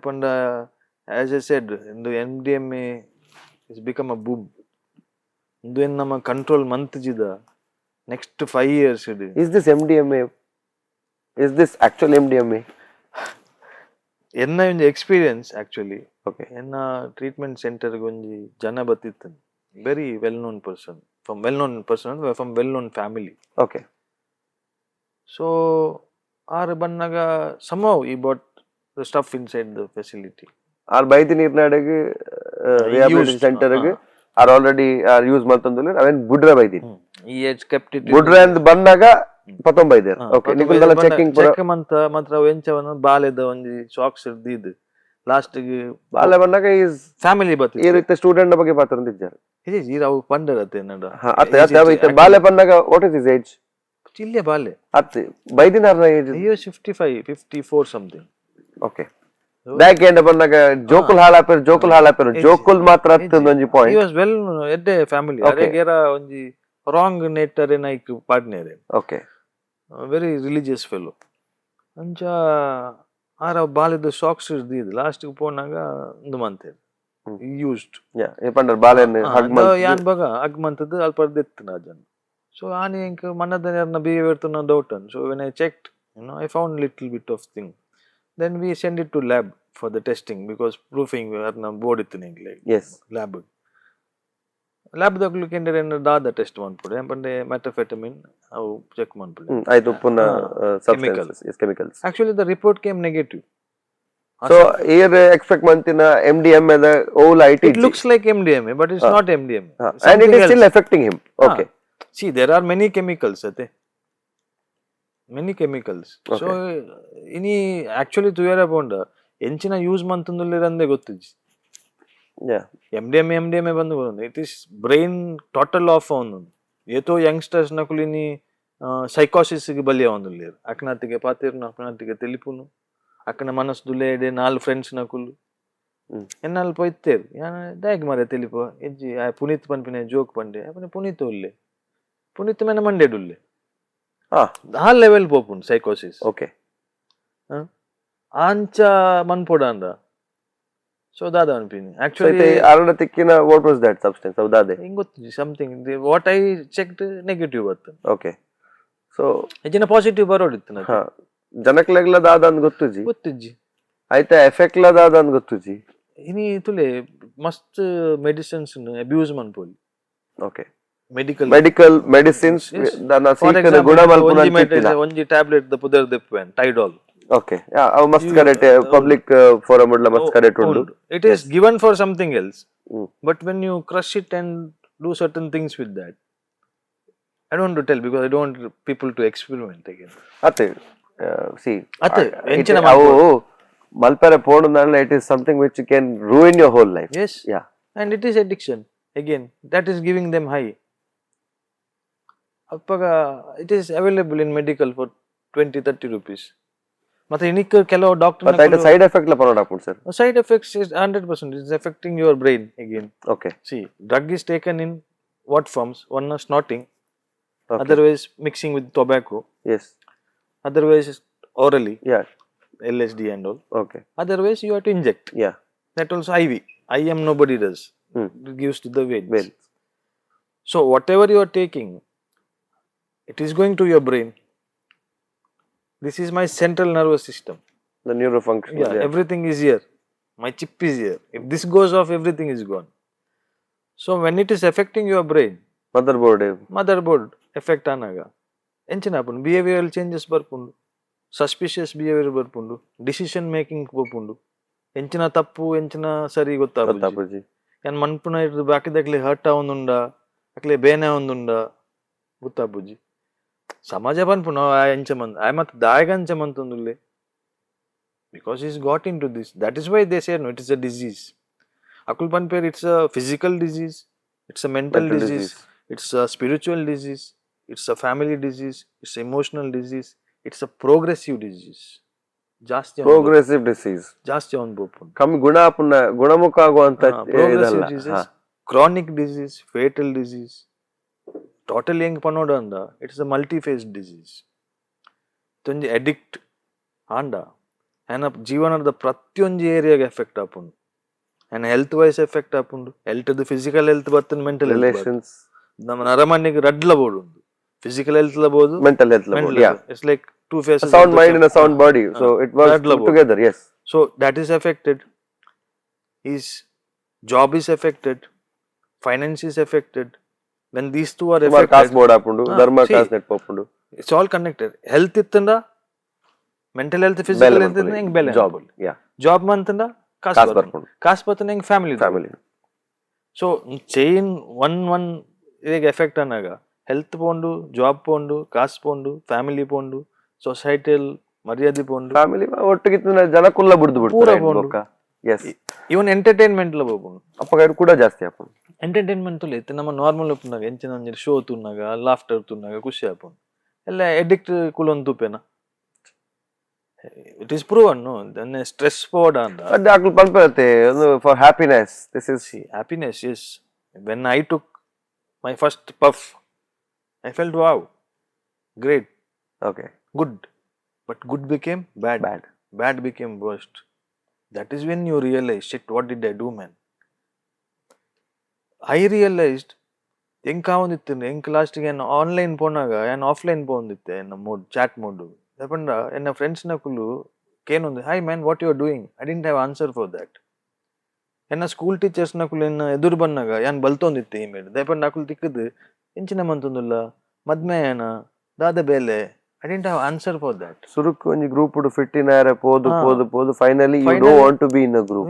ಪಂಡ as I said, ಇಂದು MDMA is become a boom. ಇಂದು ಏನ್ ನಮ್ಮ control ಮಂತ್ಜಿದ next five years ಇಡ್. Is this MDMA? Is this actual MDMA? ಎನ್ನ ಒಂಜಿ experience actually. ಎನ್ನ treatment centre ಒಂಜಿ ಜನ ಬತ್ತಿತ್ತು, very well known person, from well known person, from well known family. So ಆರು ಬನ್ನಾಗ somehow he bought the stuff inside the facility. R ಬೈದಿ ನೀರ್ನಾಡಿಗೆ rehabilitation centre R already R use ಮಲ್ತೊಂದುಲ್ಲೆರ್ ಅವೇನ್ ಬುಡ್ರ ಬೈದಿನಿ. He has kept it. ಬುಡ್ರ ಅಂದ್ ಬಂದಾಗ ಪತ್ತೊಂಬೈದೆರ್. Okay, ನಿಕುಲ್ದಲ checking ಪೂರ. Cheque ಮಂತ ಮಾತ್ರ ಅವು ಎಂಚವನ ಬಾಲೆದ ಒಂಜಿ socks ದೀದ್ ಲಾಸ್ಟ್ ಗೆ. ಬಾಲೆ ಬಂದಾಗ is family ಈ ಬತ್ತಿತ್ತು. ರೀತಿ ಸ್ಟೂಡೆಂಟ್ ಬಗ್ಗೆ ಪಾತ್ರ ಇದ್ದಾರೆ. ಈರ್ ಅವು ಪಂಡರತ್ತೆ ನಡ. ಅತ್ತೆ ಅತ್ತೆ, ಅವ ಇತ್ತೆ ಬಾಲೆ ಬಂದಾಗ what is his age? ಇಲ್ಲೇ ಬಾಲೆ. ಅತ್ತೆ ಬೈದಿನಾರ್ನ ಏಜ್? ಅಯ್ಯೋ, 55, 54 something. Okay, back end ಬಂದಾಗ ಜೋಕುಲ್ ಹಾಳಾಪೇರು, ಜೋಕುಲ್ ಹಾಳಾಪೇರು, ಜೋಕುಲ್ ಮಾತ್ರ ಅತ್ತೊಂದು ಒಂಜಿ he point. Was well ಎಡ್ಡೆ ಫ್ಯಾಮಿಲಿ. ಅರೆಗೇರ ಒಂಜಿ ರಾಂಗ್ ನೆಟ್ಟರೆ ನೈಕ್ ಪಾಡ್ನೇರೆ. Very religious fellow. ಅಂಚ ಆರ ಬಾಲೆದ ಸಾಕ್ಸ್ ದೀದ್ ಲಾಸ್ಟ್ ಪೋನಾಗ ಇಂದು ಮಂತೇರ್ ಯೂಸ್ಡ್. ಯಾ, ಪಂಡರ್ ಬಾಲೆನ್ ಹಗ್. ಯಾನ್ ಬಗ ಅಗ್ ಮಂತದ್ದು ಅಲ್ಪ ದೆತ್ತುನ ಜನ. ಸೊ ಆನಿ ಎಂಕ್ ಮನ್ನದ ಯಾರ್ನ behaviour ತುನ doubt. So when I checked, I found little bit of thing. Then we send it to lab for the testing because proofing ಯಾರ್ನ ಬೋರ್ಡ್ ಇತ್ತು ಎಂಕ್ಲೆ. ಲ್ಯಾಬ್ ಲ್ಯಾಬ್ ದಕ್ಲು ಕೆಂಡರ್ ದಾದ ಟೆಸ್ಟ್ ಮನ್ಪುಡೆ ಪಂಡೆ ಮೆಟಫೆಟಮಿನ್ ಅವು ಚೆಕ್ ಮನ್ಪುಡೆ. ಆಯ್ತು, ಪುನಃ chemical. Chemicals. Actually the report came negative. So year expect ಮಂತಿನ M D M ಎದ ಓಲ್ I T. It looks like MDMA, but it's not MDMA. And it is still affecting him, okay. See, there are many chemicals, ಅತೆ, many chemicals. So ಇನಿ actually ತುಯರ ಪೋಂಡ ಎಂಚಿನ use ಮಂತುಂದುಲ್ಲೆರಂದೇ ಗೊತ್ತಿಜ್ಜಿ. M D M A ಬಂದು it is brain total of ಒಂದು ಏತೋ youngsters ನಕುಲು ಇನಿ ಸೈಕಾಸಿಸ್ ಬಲಿ ಆವೊಂದುಲ್ಲೆರ್. ಅಕ್ನಾತಿಗೆ ಪಾತೆರ್ನು, ಅಕ್ನಾತಿಗೆ ತೆಲಿಪುನು, ಅಕ್ಕನ ಮನಸ್ಸು ದುಲ್ಲೇಡೆ ನಾಲ್ ಫ್ರೆಂಡ್ಸ್ ನಕುಲು. ಎನ್ನಾಲ್ ಪೋಯ್ತೇರ್ ಯಾನ್ ದಾಯೆಗ್ ಮಾರ್ರೆ ತೆಲಿಪು ಎಜ್ಜಿ ಆ ಪುನೀತ್ ಪನ್ಪಿನ ಜೋಕ್ ಪಂಡೆ ಅಪನೆ ಪುನೀತ್ ಉಲ್ಲೆ, ಪುನೀತ್ ಮೇನ ಮಂಡೆಡ್ ಉಲ್ಲೆ. ಆ ಲೆವೆಲ್ ಪೋಪುಂಡು ಸೈಕೋಸಿಸ್. ಅಂಚ ಮನ್ಪೊಡಾಂಡ ಸೊ ದಾದ ಅನ್ಪಿನಿ ಆಕ್ಚುಲಿ. ಅರಣ ತಿಕ್ಕಿನ what was that substance ಹೌದಾದೆ? ಹಿಂಗ್ ಗೊತ್ತಿಜ್ಜಿ, something what I checked negative ಬತ್ತು. ಓಕೆ, ಸೊ ಹೆಚ್ಚಿನ ಪಾಸಿಟಿವ್ ಬರೋಡಿತ್ತು ನಂಗೆ. ಜನಕ್ಲೆಗ್ಲ ದಾದ ಅಂದ್ ಗೊತ್ತುಜಿ. ಗೊತ್ತಿಜ್ಜಿ. ಆಯ್ತಾ, ಎಫೆಕ್ಟ್ ದಾದ ಅಂದ್ ಗೊತ್ತುಜಿ. ಇನಿ ತುಲೆ ಮಸ್ತ್ ಮೆಡಿಸಿನ್ಸ್ ಅಬ್ಯೂಸ್ ಮನ್ಪೊಲಿ. Medical medical medicines for ಗುಣ ಮಲ್ಪುನ. ಒಂಜಿ ಟ್ಯಾಬ್ಲೆಟ್ ದ ಪುದರ್ ದೆಪ್ಪುವೆನ್, ಟೈಡಾಲ್. ಓಕೆ, ಅವು ಮಸ್ತ್ correct, public forum ಮಸ್ತ್ ಕರೆಕ್ಟ್ ಉಂಡು. It is given for something else, but when you crush it and do certain things with that, I don't tell because I don't people to experiment again. ಅತ್ತೆ C. ಅತ್ತೆ, ಎಂಚಿನ ಅವು ಮಲ್ಪೆರೆ ಪೋಣು it is something which can ruin your whole life. Yes. And it is addiction again that is giving them high. ಅಪ್ಪಗ it is available in medical for 20-30 rupees. ಮತ್ತೆ ಇನಿಕ್ ಕೆಲವು ಮತ್ತೆ doctor side effect ಲ ಪನೋಡ್ ಆಪುಂಡು sir. Side effects is 100% is affecting your brain again. See, drug is taken in what forms? One is snorting, otherwise mixing with tobacco, otherwise orally, LSD and all. Otherwise you have to inject. That also IV. IM nobody does. It gives to the veins. Veins. So whatever you are taking, It is going to your brain. This is my central nervous system. The neuro function. Yeah, everything is here. My chip is here. If this goes off, everything is gone. So when it is affecting your brain, mother board. Mother board effect ಆನಾಗ ಎಂಚಿನ ಆಪುಂಡು? Behavioural changes ಬರ್ಪುಂಡು, suspicious behaviour ಬರ್ಪುಂಡು, decision making ಪೋಪುಂಡು. ಎಂಚಿನ ತಪ್ಪು, ಎಂಚಿನ ಸರಿ ಗೊತ್ತಾಪುಜಿ. ಗೊತ್ತಾಪುಜಿ. ಯಾನ್ ಮನ್ಪುನ ಇರ್ದ್ ಬಾಕಿದಕ್ಲೆ ಹರ್ಟ್ ಆವೊಂದುಂಡ, ಅಕ್ಲೆ ಬೇನೆ ಆವೊಂದುಂಡ ಗೊತ್ತಾಪುಜಿ. ಸಮಾಜ ಪನ್ಪುನ ಆಯ್ ಎಂಚ ಮಂತ್ ಆಯ್ ಮತ್ ದಾಯೆಗ್ ಅಂಚ ಮಂತೊಂದುಲ್ಲೆ? Because he's got into this. That is why they say, no, it is a disease. ಅಕುಲ್ ಪನ್ಪೇರ್ it's a physical disease, it's a mental mental disease, disease. It's a spiritual disease, it's a family disease, it's emotional disease, it's a progressive disease. ಜಾಸ್ತಿ progressive disease. ಜಾಸ್ತಿ ಅವ್ನು ಪೋಪುಂಡು. ಕಮ್ಮಿ ಗುಣ ಆಪುನ, ಗುಣಮುಖ ಆಗುವಂತ progressive ಇದಲ್ಲ. Disease, chronic disease, fatal disease. Totally ಹೆಂಗ್ ಪನೋಡು ಅಂದ, it's a multi phase disease. ತೊಂಜಿ addict ಆಂಡ ಆಯನ ಜೀವನದ ಪ್ರತಿಯೊಂಜಿ ಏರಿಯಾಗೆ ಎಫೆಕ್ಟ್ ಆಪುಂಡು. ಆಯನ health wise effect ಆಪುಂಡು. Health physical health ಬರ್ತದೆ, mental health. Relations. ನಮ್ಮ ನರಮಾನ್ಯಗೆ ರಡ್ಲ ಬೋಡು ಉಂದು, ಫಿಸಿಕಲ್ ಹೆಲ್ತ್ ಲ ಬೋದು, mental health. It's like two faces. Sound mind and sound body, so it works ರಡ್ಲ ಬೋದು. Together, yes. So that is affected. His job is affected. Finance is affected. When these two are ಸುಮಾರು ಕಾಸ್ affected, board ಆಪುಂಡು. ಹಾ, ಧರ್ಮ see, ಕಾಸ್ net ಪೋಪುಂಡು. It's all connected. Health ಇತ್ತಂಡ, mental health, physical health ಹೆಂಗ್ ಬೆಲೆ job, ಯಾ. Job ಮಂತಂಡ ಕಾಸ್ ಕಾಸ್ ಬರ್ಪುಂಡು. ಬರ್ಪುಂಡು. ಕಾಸ್ ಬರ್ತಂಡ ಹೆಂಗ್ family. Family. So chain one one ಇದಾಗ ಎಫೆಕ್ಟ್ ಅನ್ನಾಗ ಹೆಲ್ತ್ ಪೋಂಡು, ಜಾಬ್ ಪೋಂಡು, ಕಾಸ್ ಪೋಂಡು, ಫ್ಯಾಮಿಲಿ ಪೋಂಡು, ಸೊಸೈಟಿಯಲ್ ಮರ್ಯಾದೆ ಪೋಂಡು. ಫ್ಯಾಮಿಲಿ ಒಟ್ಟಿಗೆ ಜನಕುಲ್ಲ ಬುಡ್ದು ಪೂರ ಬಿಡ್ತಾರೆ. ಪೋಂಡು. ಎಸ್. ಇವನ್ ಎಂಟರ್ಟೈನ್ಮೆಂಟ್ ಲ ಪೋಪುಂಡು. ಅಪ್ಪಗ ಕೂಡ ಜಾಸ್ತಿ ಆಪುಂಡು. ಎಂಟರ್ಟೈನ್ಮೆಂಟ್ ತುಲೆ ಇತ್ತೆ ನಮ್ಮ ನಾರ್ಮಲ್ ಉಪ್ಪುನಾಗ ಎಂಚಿನ ಒಂಜಿ ಶೋ ತೂನಾಗ, ಲಾಫ್ಟರ್ ತೂನಾಗ ಖುಷಿ ಆಪುಂಡು. ಎಲ್ಲ ಎಡಿಕ್ಟ್ ಕುಲೊಂದು ತೂಪೇನ. It is proven stress ಪೋಡ ಅಂದ. ಅದೇ ಅಕ್ಲು ಪನ್ಪರತ್ತೆ ಒಂದು for happiness this is. Happiness is when I took my first puff, I felt wow, great, okay good. But good became bad. Bad. Bad became worst. That is when you realize, shit, what did I do, man? I realized ಎಂಕ್ ಆವೊಂದಿತ್ತು. ಎಂಕ್ ಲಾಸ್ಟಿಗೆ ಏನ್ online ಪೋನಾಗ ಏನ್ offline ಪೋವೊಂದಿತ್ತೆ. ಎನ್ನ mode chat mode ಪಂಡ ಎನ್ನ ಫ್ರೆಂಡ್ಸ್ನಕುಲು ಕೇನೊಂದು, "Hi man, what you are doing?" I didn't have answer for that. ಎನ್ನ school ಟೀಚರ್ಸ್ನಕುಲು ಎನ್ನ ಎದುರು ಬನ್ನಾಗ ಯಾನ್ ಬಲ್ತೊಂದಿತ್ತೆ ಇಮೇಲ್. ದಯಪಂಡ ಅಕುಲು ತಿಕ್ಕದು ಎಂಚಿನ ಮಂತೊಂದುಲ್ಲ, ಮದ್ಮೆ ಏನ, ದಾದ ಬೇಲೆ. I didn't have answer for that. ಸುರುಕ್ ಒಂಜಿ ಗ್ರೂಪ್ ಫಿಟ್ ಇನ್ ಆರೆ ಪೋದು ಹಾ. ಪೋದು ಪೋದು finally you Finally- don't want to be in a group.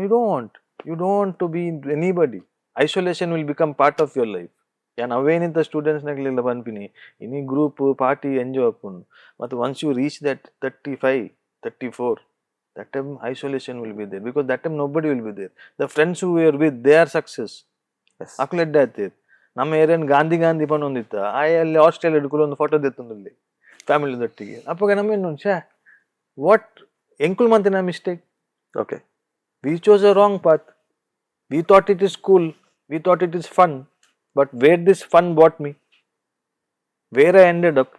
You don't want to be in anybody. Isolation will become part of your life. ಯಾನ್ ಅವೇನಿಂತ ಸ್ಟೂಡೆಂಟ್ಸ್ನಗ್ಲೆಲ್ಲ ಪನ್ಪಿನಿ, ಇನಿ group party enjoy ಆಪುಂಡು ಮತ್ತು once you reach that 35, 34, that time isolation will be there, because that time nobody will be there. The friends who are with, they are success. ಅಕ್ಲು ಎಡ್ಡೆ ಆಯ್ತು. ನಮ್ಮ area and Gandhi Gandhi ಪನೊಂದಿತ್ತ ಆಯ್ ಅಲ್ಲಿ Australia ಒಂದು photo ದೆತ್ತೊಂದುಲ್ಲೆ family ದೊಟ್ಟಿಗೆ. ಅಪ್ಪಗ ನಮ್ಮ ಛೇ what ಎಂಕುಲ್ ಮಂತಿನ mistake. Okay We chose a wrong path. We thought it is cool, we thought it is fun, but where this fun brought me, where I ended up.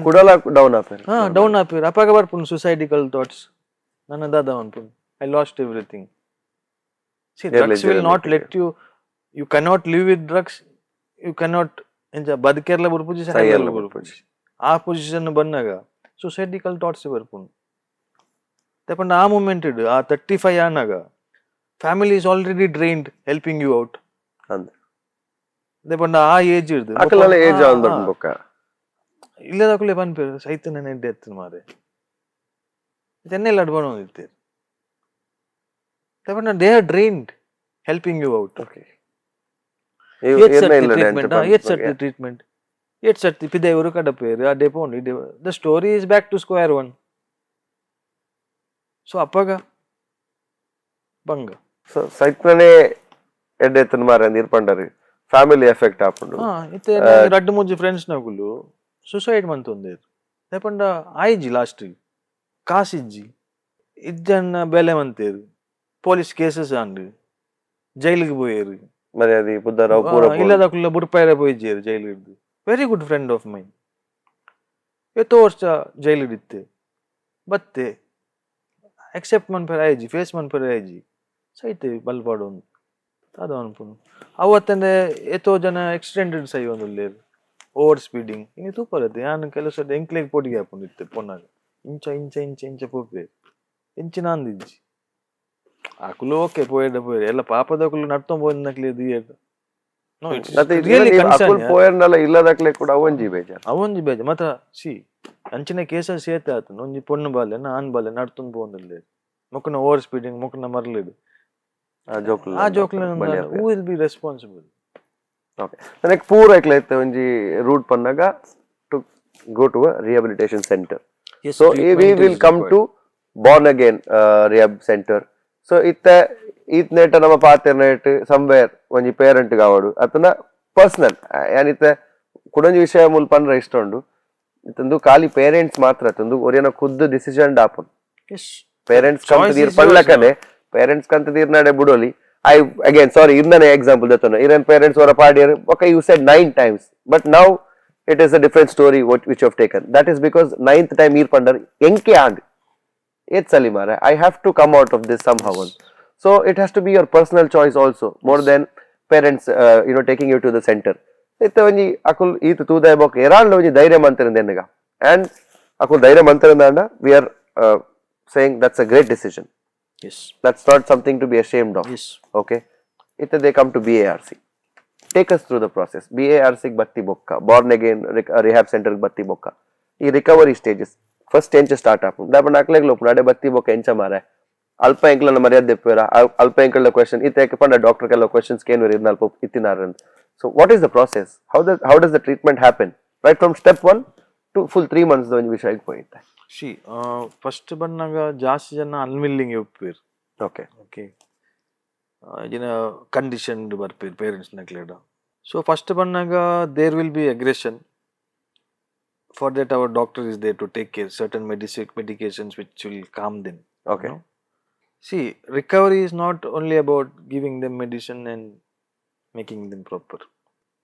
ಕುಡಲ down ಆಪೇರ್. Ha, down ಆಪೇರ್. ಅಪಾಗ ಬರ್ಪುಂಡು ಸುಸೈಡಿಕಲ್ thoughts. ನನ್ನ ದಾದ ಅನ್ಪುಂಡು, I lost everything. See, Early drugs will not journey. Let you. You cannot live with drugs. You cannot ಎಂಚ ಬದುಕೆರ್ಲ ಬರ್ಪುಜಿ, ಸೈಯರ್ಲ ಸಾಯರ್ಲ ಬರ್ಪುಜಿ. ಬರ್ಪುಜಿ. ಆ position ಬನ್ನಾಗ ಸುಸೈಡಿಕಲ್ thoughts ಬರ್ಪುಂಡು. ಪಂಡ ಆ moment ಇಡು ಆ 35 ಆನಾಗ family is already drained helping you out. ಅಂದ್ ಪಂಡ ಆ ಏಜ್ ಇರ್ದು ಅಕಲೆಲ್ಲ ಏಜ್ ಆನ್ ಬರ್ಪುಂಡು ಬೊಕ್ಕ. ಇಲ್ಲದಕುಲೆ ಪನ್ಪೇರು ಸೈತ ಎಡ್ಡೆ ಎತ್ತನ ಮಾರೆ ಚೆನ್ನೆಲ್ಲ ಅಡ್ಬಾಣ್ ಇತ್ತೇರು. ಪಂಡ they are drained helping you out. Okay ಏತ್ ಸರ್ತಿ ಟ್ರೀಟ್ಮೆಂಟ್, ಏತ್ ಸರ್ತಿ ಟ್ರೀಟ್ಮೆಂಟ್, ಏತ್ ಸರ್ತಿ ಪಿದೈವರು ಕಡಪೇರು ಅಡೆ ಪೋಂಡು ಇಡೆ. The story is back to square one. So ಅಪ್ಪಗ ಬಂಗ. ಸೊ ಸೈತ್ನನೇ ಎಡ್ಡೆ ಎತ್ತನ ಮಾರೆ ನೀರ್ ಪಂಡರು ಫ್ಯಾಮಿಲಿ ಎಫೆಕ್ಟ್ ಆಪುಂಡು. ಹಾ, ಇತ್ತೆ ರಡ್ಡ್ ಮೂಜಿ ಫ್ರೆಂಡ್ಸ್ ನಕುಲು ಸುಸೈಡ್ ಮಂತೊಂದೇರು. ಪಂಡ ಆಯ್ಜಿ, ಲಾಸ್ಟ್ ಕಾಸಿಜ್ಜಿ, ಇಜ್ಜನ್ನ ಬೆಲೆ ಮಂತೇರು, ಪೊಲೀಸ್ ಕೇಸಸ್ ಆಂಡ್, ಜೈಲಿಗೆ ಪೋಯೇರು. ಮರ್ಯಾದೆ ಪುದರ್ ಅವು ಪೂರ ಪೋಂಡು. ಇಲ್ಲದಕುಲ್ಲ ಬುಡ್ಪಾಯರೆ ಪೋಯಿಜೇರು ಜೈಲಿಡ್ದು. Very good friend of mine ಏತೋ ವರ್ಷ ಜೈಲಿಡ್ ಇತ್ತೆ. ಬತ್ತೆ ಅಕ್ಸೆಪ್ಟ್ ಮನ್ಪೆರೆ ಆಯ್ಜಿ, ಫೇಸ್ ಮನ್ಪೆರೆ ಆಯ್ಜಿ. ಸೈತೆ ಬಲ್ಪಾಡೊಂದು ದಾದ ಅನ್ಪುಂಡು. ಅವತ್ತಂದೆ ಏತೋ ಜನ ಎಕ್ಸ್ಟೆಂಡೆಡ್ ಸೈ ಒಂದುಲ್ಲೇರು. Over speeding ಇನಿ ತೂಪರತ್ತೆ. ಯಾನ್ ಕೆಲಸ ಎಂಕ್ಲೆಗ್ ಪೋಡಿಗೆ ಆಪುಂಡು. ಇತ್ತೆ ಪೊನ್ನಾಗ ಇಂಚ ಇಂಚ ಇಂಚ ಇಂಚ ಪೋಪೆ, ಎಂಚಿನ ಅಂದಿಜ್ಜಿ. ಅಕುಲು ಓಕೆ, ಪೋಯೆಡ ಪೋಯೆರ್ ಎಲ್ಲ. ಪಾಪದಕುಲು ನಡ್ತೊಂದು ಪೋಯಿನಕ್ಲೆ. ನೋ, ರಿಯಲಿ ಅಕುಲ್ ಪೋಯರ್ನಲ್ಲ, ಇಲ್ಲದಕ್ಲೆ ಕೂಡ ಅವೊಂಜಿ ಬೇಜಾರ್. ಅವೊಂಜಿ ಬೇಜಾರ್ ಮಾತ್ರ. ಸಿ, ಅಂಚಿನ ಕೇಸಸ್ ಏತೆ ಆತುಂಡು. ಒಂಜಿ ಪೊಣ್ಣು ಬಾಲೆ, ಆನ್ ಬಾಲೆ ನಡ್ತೊಂದು ಪೋವೊಂದುಲ್ಲೆರ್, ಮೊಕುನ ಓವರ್ ಸ್ಪೀಡಿಂಗ್, ಮೊಕುನ ಮರ್ಲಿಡ್. ಆ ಜೋಕುಲು. ಆ ಜೋಕ್ಲೆನ who will be responsible? Okay, ನನಗೆ ಪೂರ ಐಕ್ಲ ಒಂಜಿ route Pannaga to go to a rehabilitation center. So we will come to Born Again rehab center. So ಇತ್ತೆ ಈತ್ ನೇಟ ನಮ್ಮ ಪಾತೆರ್ನೇಟ್ ಸಮ್ವೇರ್ ಒಂಜಿ ಪೇರೆಂಟ್ ಕಾವಡು ಅತನ ಪರ್ಸನಲ್ ಯಾನಿತ್ತೆ ಕುಡೊಂಜಿ ವಿಷಯ ಮೂಲ ಪನ್ರ ಇಷ್ಟ ಉಂಡು. ಇತ್ತಂದು ಖಾಲಿ ಪೇರೆಂಟ್ಸ್ ಮಾತ್ರ ತಂದು ಒರಿಯನ ಖುದ್ದು ಡಿಸಿಷನ್ ಆಪುಂಡು. ಪೇರೆಂಟ್ಸ್ Choice ಕಂತ is ಪಳ್ಳಕನೆ ಪೇರೆಂಟ್ಸ್ ಕಂತ ತೀರ್ನಾಡೆ ಬುಡೋಲಿ. I again ಸಾರಿ, ಇರ್ನನೆ ಎಕ್ಸಾಂಪಲ್ ದತ್ತನ. ಇರನ್ ಪೇರೆಂಟ್ಸ್ ಅವರ ಪಾಡಿಯರ್, okay, you said nine times, but now it is a different story what which have taken. That is because ninth time ಈರ್ ಪಂಡರ್ ಎಂಕೆ ಆಂಡ್ ಏತ್ ಸಲಿ ಮಾರೆ, I have to come out of this somehow. So it has to be your personal choice also, more than parents taking you to the center. ಇತ್ತೆ ಒಂಜಿ ಅಕುಲ್ ಈತ್ ತೂದಾಯ ಬೊಕ್ಕ ಎರಾಂಡ ಒಂಜಿ ಧೈರ್ಯ ಮಂತಿರಂದ ಎನ್ನಗ ಅಂಡ್ ಅಕುಲ್ ಧೈರ್ಯ ಮಂತಿರಂದಾಂಡ, we are saying that's a great decision. That's not something to be ashamed of. Okay, ಇತ್ತೆ they come to BARC. Take us through the process. BARC ಬತ್ತಿ ಬೊಕ್ಕ, Born again rehab centre ಬತ್ತಿ ಬೊಕ್ಕ, ಈ recovery stages first ಎಂಚ start ಆಪುಂಡು? ದಾಪಂಡ ಅಕ್ಲೆಗ್ ಲೋಪುಂಡು, ಅಡೆ ಬತ್ತಿ ಬೊಕ್ಕ ಎಂಚ ಮಾರೆ? ಅಲ್ಪ ಎಂಕ್ಲನ ಮರ್ಯಾದೆ ದೆಪ್ಪುವೆರ? ಅಲ್ಪ ಎಂಕಲ್ನ ಕ್ವೆಶನ್ ಇತ್ತೆ ಪಂಡ ಡಾಕ್ಟರ್ ಕೆಲವು ಕ್ವೆಶನ್ಸ್ ಕೇನುವೆರ್ ಇರ್ನ ಅಲ್ಪ ಇತ್ತಿನಾರ್. So what is the process? How does the treatment happen, right from step one to full 3 months ಒಂಜಿ ವಿಷಯಕ್ಕೆ ಪೋಯಿತ್ತೆ? ಸಿ, ಫಸ್ಟ್ ಬಂದಾಗ ಜಾಸ್ತಿ ಜನ ಅನ್ವಿಲ್ಲಿಂಗ್ ಉಪ್ಪೇರ್. ಓಕೆ, ಜಿನ ಕಂಡೀಷನ್ ಬರ್ಪೇರ್ ಪೇರೆಂಟ್ಸ್ ನಕ್ಲೆಡ. ಸೊ ಫಸ್ಟ್ ಬಂದಾಗ there will be aggression. For that our doctor is there to take care, certain medications which will calm them. No? See, recovery is not only about giving them medicine and making them proper.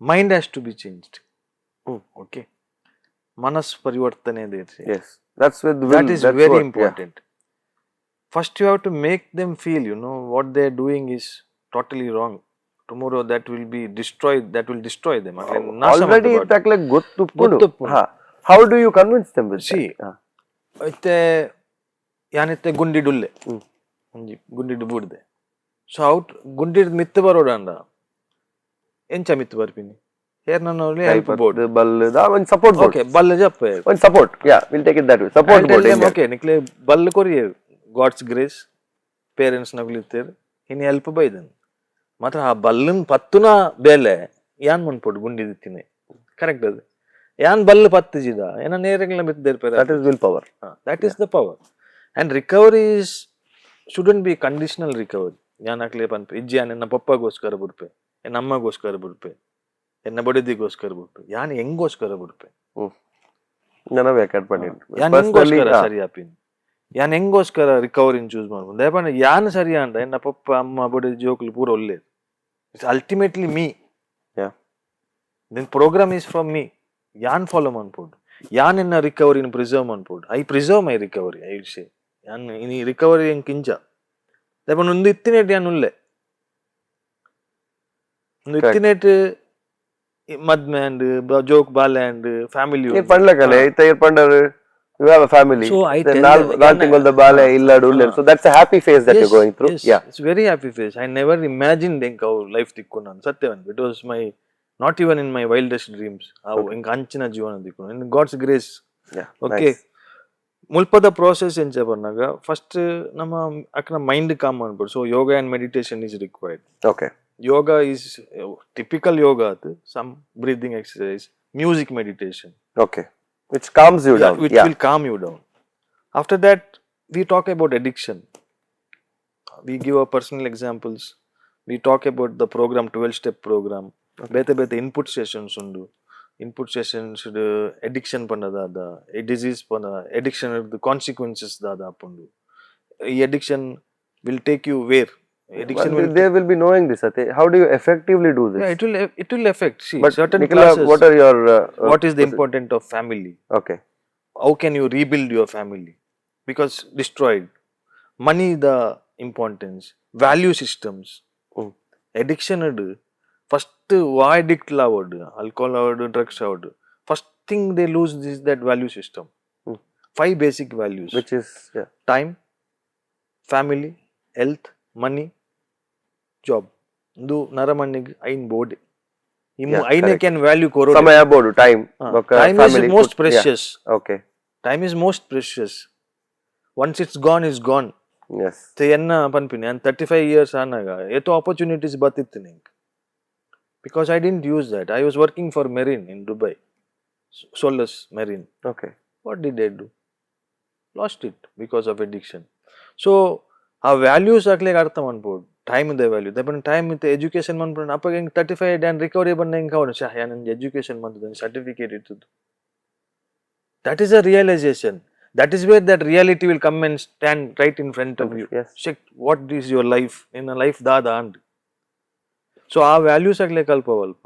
Mind has to be changed. Okay. ಮನಸ್ ಪರಿವರ್ತನೆ there. Yes, that's with That is very important. First, you have to make them feel what they are doing is totally wrong. Tomorrow that will be destroyed, that will destroy them. ಅಕ್ಲೆನ್ ನಾಶ already ಮಲ್ತ್ ಇತ್ತಕ್ಲೆ ಗೊತ್ತುಪ್ಪುಂಡು. ಗೊತ್ತುಪ್ಪುಂಡು. How do you convince them with See, ಇತ್ತೆ ಯಾನಿತ್ತೆ ಗುಂಡಿಡುಲ್ಲೆ. ಒಂಜಿ ಗುಂಡಿಡು ಬೂಡ್ದೆ. ಸೊ out ಗುಂಡಿಡ್ ಮಿತ್ತ್ ಬರೋಡಂಡ ಎಂಚ ಮಿತ್ತ್ ಬರ್ಪಿನಿ? Hair ನನ್ನ ಹೆಲ್ಪ್ ಬೋರ್ಡ್. ಬಲ್ಲದ ಒಂದ್ support board. Okay, ಬಲ್ಲ ಜಪ್ಪ. ಒಂದ್ support, yeah, we'll take it that way, support board. Okay, ನಿಕ್ಲೆ ಬಲ್ಲ ಕೊರಿಯರ್, God's grace, parents ನಗುಲಿತ್ತೇರ್ ಇನ್ನು ಹೆಲ್ಪ್ ಬೈದನ್ ಮಾತ್ರ. ಆ ಬಲ್ಲನ್ ಪತ್ತುನ ಬೇಲೆ ಯಾನ್ ಮನ್ಪೊಡು? ಗುಂಡಿ ದಿತ್ತಿನಿ, ಕರೆಕ್ಟ್ ಅದು. ಯಾನ್ ಬಲ್ಲು ಪತ್ತುಜಿದ ಏನ ನೇರೆಗ್ಲ ಮಿತ್. That is will power. That is the power. And recovery is shouldn't be conditional recovery. ಯಾನ್ ಅಕ್ಲೆ ಪನ್ಪೆ, ಇಜ್ಜಿ, ಯಾನ್ ಎನ್ನ ಪಪ್ಪಗೋಸ್ಕರ ಬುಡ್ಪೆ, ಎನ್ನ ಅಮ್ಮಗೋಸ್ಕರ ಬುಡ್ಪೆ, ಎನ್ನ ಬಡದಿಗೋಸ್ಕರ ಬುಡ್ಪೆ, ಯಾನ್ ಹೆಂಗೋಸ್ಕರ ಬುಡ್ಪೆ. ನನ್ನ ಬೇಕಾಡ್ ಪಂಡಿ. ಯಾನ್ ಹೆಂಗೋಸ್ಕರ ಸರಿ ಆಪಿನ್, ಯಾನ್ ಹೆಂಗೋಸ್ಕರ ರಿಕವರಿನ್ ಚೂಸ್ ಮಾಡ್ಬೋದು. ದಯಪಂಡ ಯಾನ್ ಸರಿ ಅಂಡ ಎನ್ನ ಪಪ್ಪ, ಅಮ್ಮ, ಬಡದಿ, ಜೋಕುಲು ಪೂರ ಒಲ್ಲೆ. It's ultimately me. Then program is from me. ಯಾನ್ ಫಾಲೋ ಮನ್ಪೊಡು, ಯಾನ್ ಎನ್ನ ರಿಕವರಿನ preserve ಮನ್ಪೊಡು. I preserve my recovery, I will say. ಯಾನ್ ಇನಿ ರಿಕವರಿ ಎಂಕ್ ಇಂಚ ದಯಪಂಡ ಒಂದು ಇತ್ತಿನೇಟ್ ಯಾನ್ ಉಲ್ಲೆ. ಒಂದು ಇತ್ತಿನೇಟ್ ಮದ್ಮೆ and joke ಬಾಲೆ ಅಂಡ್ ಫ್ಯಾಮಿಲಿ. ನೀರ್ ಪಂಡ್ಲಕಲೆ ಇತ್ತ ಇರ್ ಪಂಡರ್, you have a family. So I tell ನಾಲ್ them, ನಾಲ್ ತಿಂಗಳದ ಬಾಲೆ ಇಲ್ಲಡು. So that's a happy phase that you going through, yeah. It's very happy phase. I never imagine ಎಂಕ್ ಅವು ಲೈಫ್ ತಿಕ್ಕು ನಾನು ಸತ್ಯವಂತ. It was my not even in my wildest dreams ಅವು ಎಂಕ್ ಅಂಚಿನ ಜೀವನ ದಿಕ್ಕು, in God's grace. Okay, ಮುಲ್ಪದ process ಎಂಚ ಪನ್ನಗ, ಫಸ್ಟ್ ನಮ್ಮ ಅಕ್ನ ಮೈಂಡ್ ಕಾಮ್ ಮಾಡ್ಬೋದು. So yoga and meditation is required. Yoga is typical yoga, ಅದು some breathing exercise, music, meditation. Okay, which calms you down. Which will calm you down. After that, we talk about addiction. We give our personal examples. We talk about the program, 12 step program. ಬೇತೆ ಬೇತೆ input sessions ಉಂಡು. Input sessions addiction ಪಂಡದಾದ, disease ಪಂಡ, addiction consequences ದಾದ ಆಪುಂಡು, ಈ addiction will take you where, addiction will They will be knowing this ಅತೆ. How do you effectively do this? It will affect, see, but certain Nikhila, classes. What are your What is the importance of family? How can you rebuild your family because destroyed? Money, the importance, value systems. Addiction Ed first ವಾ addict ಆವಡ್, alcohol ಆವಡ್, drugs ಆವಡ್. thing they lose is that value system. Five basic values. Which is Time, family, health, money, job. ಇಂದು ನರಮಣ್ಣಿಗ್ ಐನ್ board. ಐನೆ correct. Can value ಕೊರೋ. ಸಮಯ ಬೋಡು, time. Time is most precious. Okay. Time is most precious. Once it's gone, is gone. S. ಎನ್ನ ಪನ್ಪಿನಿ, ನಾನು thirty five years ಆನಾಗ ಏತೋ opportunities ಬತ್ತಿತ್ತು ನಿಂಗೆ. Because I didn't use that. I was working for Marine in Dubai, Solus Marine. Okay. What did I do? Lost it because of addiction. So ಆ values ಅಕ್ಲೆಗ್ ಅರ್ಥ ಮನ್ಪೊಡು, time the value. ದಪನ್ time ಇತ್ತೆ education ಮನ್ಪುಂಡು. ಅಪ್ಪಗ ಎಂಕ್ thirty five dan recovery ಬನ್ನ ಎಂಕ್ ಅವನು ಶಾ ಯಾನ್ ಎಜುಕೇಶನ್ ಮಂತದ್ದು ಸರ್ಟಿಫಿಕೇಟ್ ಇತ್ತದ್ದು. That is a realization. That is where that reality will come and stand right in front of you. S. Check what is your life, ನಿನ್ನ life ದಾದ and. So ಆ values ಆಗ್ಲೇ ಕಲ್ಪವಲ್ಪ,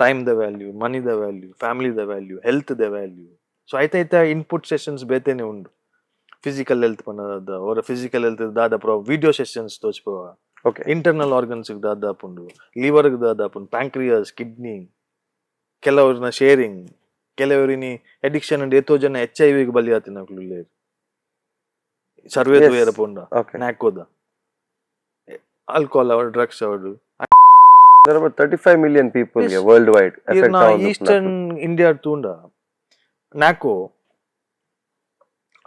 time the value, money the value, family the value, health the value. So ಐತ input sessions ಬೇತೇನೆ ಉಂಡು. Physical health ಪನ್ನದ ಅವರ physical health ದಾದ video sessions ತೋಚ್ಪವ. Okay. Internal organs ದಾದ ಆಪುಂಡು, ಲಿವರ್ ದಾದ ಆಪುಂಡು, ಪ್ಯಾಂಕ್ರಿಯಸ್, ಕಿಡ್ನಿ, ಕೆಲವ್ರನ್ನ ಶೇರಿಂಗ್. ಕೆಲವರಿನಿ ಅಡಿಕ್ಷನ್ ಅಂಡ್ ಏತೋ ಜನ ಎಚ್ I ವಿಗೆ ಬಲಿ ಆತಿನಕ್ಲು ಸರ್ವೇ ತೂಯರ ಪೋಂಡ. ಓಕೆ. ನಾಕೋದ ಆಲ್ಕೋಹಾಲ್ ಅವಡು, ಡ್ರಗ್ಸ್ ಅವಡು. There are about 35 million people Yes. Worldwide affect. ಇರ್ನ eastern India ತೂಂಡ ನಾಕೋ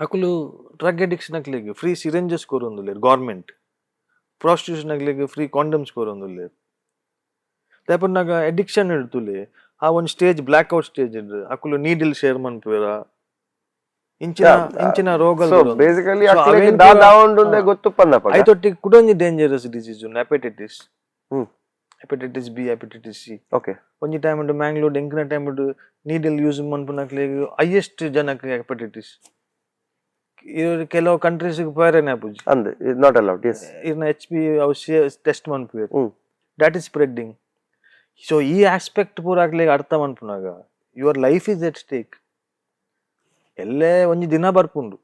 ಅಕುಲು ಡ್ರಗ್ ಅಡಿಕ್ಷನ್ ಅಕ್ಲೆಗ್ ಫ್ರೀ ಸಿರಿಂಜಸ್ ಕೊರೊಂದುಲ್ಲೆರ್ ಗೌರ್ಮೆಂಟ್, ಪ್ರಾಸ್ಟಿಟ್ಯೂಷನ್ ಅಕ್ಲೆಗ್ ಫ್ರೀ ಕಾಂಡಮ್ಸ್ ಕೊರೊಂದುಲ್ಲೆರ್. ದಾಯೆಪನ್ನಗ ಅಡಿಕ್ಷನ್ ಇಡ್ತುಲೆ ಆ ಒಂಜಿ stage, black out stage ಇಡ್ ಅಕುಲು ನೀಡಲ್ ಶೇರ್ ಮನ್ಪುವೆರ ಇಂಚಿನ ಇಂಚಿನ ರೋಗ. ಸೊ ಬೇಸಿಕಲಿ So, ಅಕ್ಲೆಗ್ ಅವೇನ್ ದಾದ ಪೂರ- ಉಂಡು ಗೊತ್ತು ಪನ್ನಪಗ. ಐತೊಟ್ಟಿಗೆ ಕುಡೊಂಜಿ ಡೇಂಜರಸ್ ಡಿಸೀಸ್ ಉಂಡು, hepatitis. ಹ್ಮ್. Hepatitis B, hepatitis C. Okay. ಒಂಜಿ ಟೈಮ್ ಉಂಟು ಮ್ಯಾಂಗ್ಳೂರ್ ಎಂಕಿನ ಟೈಮ್ ಉಂಟು ನೀಡಲ್ ಯೂಸ್ ಮನ್ಪುನಕ್ಲೆಗ್ ಹೈಯೆಸ್ಟ್ ಜನಕ್ಕೆ ಹೆಪಟೈಟಿಸ್. ಕೆಲವು ಕಂಟ್ರೀಸ್ ಪೋಯರೇನೆ ಆಪುಜಿ. ಅಂದ್, not allowed, S. ಇರ್ನ ಎಚ್ ಪಿ ಅವು ಟೆಸ್ಟ್ ಮನ್ಪುವೆರ್. ಹ್ಮ್. That is spreading. So ಈ ಆಸ್ಪೆಕ್ಟ್ ಪೂರ ಅಕ್ಲೆಗ್ ಅರ್ಥ ಮನ್ಪುನಾಗ your life is at stake. ಎಲ್ಲೇ ಒಂಜಿ ದಿನ ಬರ್ಪುಂಡು,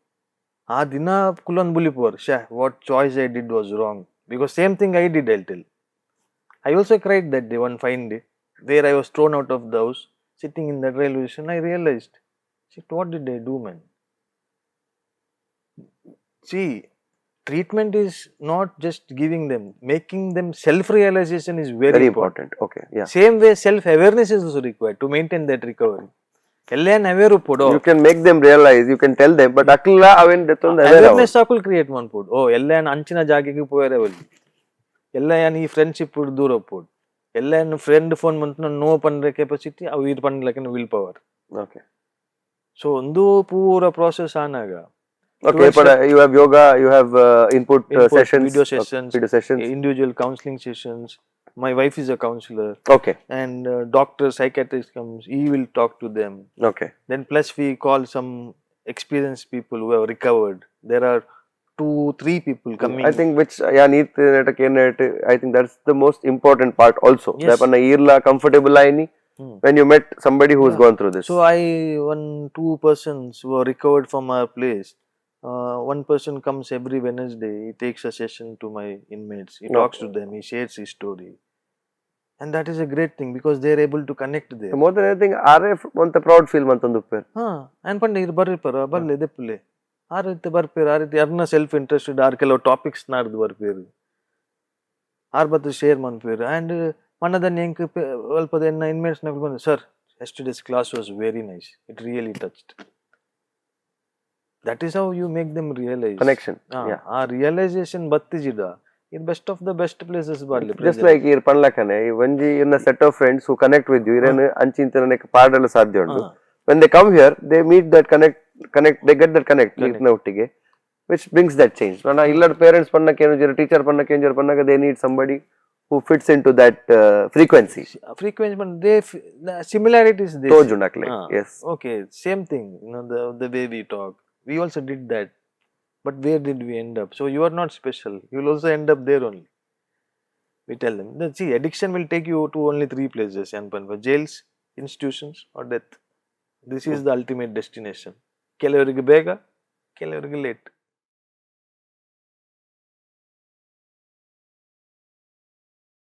ಆ ದಿನ ಕುಲೊಂದು ಬುಲಿಪುವರ್, ಶ್ಯಾ, what choice I did was wrong, because same thing I did. I tell, I also cried that day. One fine day where I was thrown out of the house, sitting in that railway station, I realized, shit, what did I do, man? See, treatment is not just giving them, making them self realization is very, very important. Important, okay, yeah. Same way, self awareness is also required to maintain that recovery. ಎಲ್ಲೇನ್ aware ಉಪ್ಪೊಡು. You can make them realize, you can tell them, but ಅಕ್ಲ ಅವೇನ್ ದೆತ್ತೊಂದು aware. Awareness ಅಕುಲ್ create ಮನ್ಪೊಡು. ಓ ಎಲ್ಲ ಅಂಚಿನ ಜಾಗೆಗೆ ಪೋಯರೆ ಒಲ್ಲಿ, ಎಲ್ಲ ಏನ್ ಈ friendship ದೂರ ಉಪ್ಪೊಡು, ಎಲ್ಲ ಏನ್ ಫ್ರೆಂಡ್ ಫೋನ್ ಮಂತ್ ನೋ ಪಂಡ್ರೆ ಕೆಪಾಸಿಟಿ ಅವು ಇದು ಪಂಡ್ಲಕ್ಕೆ will power. Okay. So ಒಂದು ಪೂರ ಪ್ರಾಸೆಸ್ ಆನಾಗ okay, but you have yoga, you have input Input, sessions. Video sessions. Video sessions. Individual counseling sessions. My wife is a counselor. Okay. And doctor, psychiatrist comes, he will talk to them. Okay. Then plus we call some experienced people who have recovered. There are two three people coming. I think which ಯಾನ್ ಈತ್ ನೆಟಕ್ ಏನ್, I think that's the most important part also. Yes. Ponna ಈರ್ಲ comfortable ಆಯ್ನಿ when you met somebody who's gone through this. So I one two persons who are recovered from our place. One person comes every Wednesday. He takes a session to my inmates. He talks to them. He shares his story, and that is a great thing because they are able to connect there. More than anything ಆರೆ ಒಂತ proud feel ಮಂತೊಂದು ಉಪ್ಪೇರ್. Ha, and ಪಂಡ ಇರ್ ಬರ್ರಿಪರ ಬರ್ಲೆ ದೆಪ್ಪುಲೆ ಆ ರೀತಿ ಬರ್ಪೇರು. ಆ ರೀತಿ ಅರ್ನ self interested R ಕೆಲವು topics ನಾಡ್ದು ಬರ್ಪೇರು, ಆರ್ ಬತ್ತು ಶೇರ್ ಮನ್ಪೇರು. ಆ್ಯಂಡ್ ಮನ್ನದನ್ನ ಎಂಕ್ ಅಲ್ಪದ ಎನ್ನ ಇನ್ಮೇಟ್ಸ್ ಬಂದು, "Sir, yesterday's class was very nice. It really touched." That is how you make them realize. Connection. ಆ ರಿಯಲೈಸೇಷನ್ ಬತ್ತಿಜಿಡ ಇದು best of the best places ಬರ್ಲಿ. ಜಸ್ಟ್ ಲೈಕ್ ಇರ್ ಪನ್ಲಕನೆ ಈ ಒಂಜಿ ಇರ್ನ set of friends who connect with you, ಇರೇನು ಅಂಚಿಂಚಿನ ಪಾಡಲು ಸಾಧ್ಯ ಉಂಟು. When they come here, they meet that connect, they get that connect ಇರ್ನ ಒಟ್ಟಿಗೆ, which brings that change. ನನ್ನ ಇಲ್ಲದ ಪೇರೆಂಟ್ಸ್ ಪನ್ನಕ್ಕೆ ಏನು, ಟೀಚರ್ ಪನ್ನಕ್ಕೆ ಏನು ಪನ್ನಾಗ, they need somebody who fits into that frequency. Frequency, they similarities. ತೋಜುಂಡು ಅಕ್ಲೆ, S. Okay, same thing, the way we talk, we also did that, but where did we end up? So you are not special. You will also end up there only, we tell them. Then see, addiction will take you to only three places and jails, institutions or death. This is the ultimate destination. ಕೆಲವರಿಗೆ ಬೇಗ, ಕೆಲವರಿಗೆ late.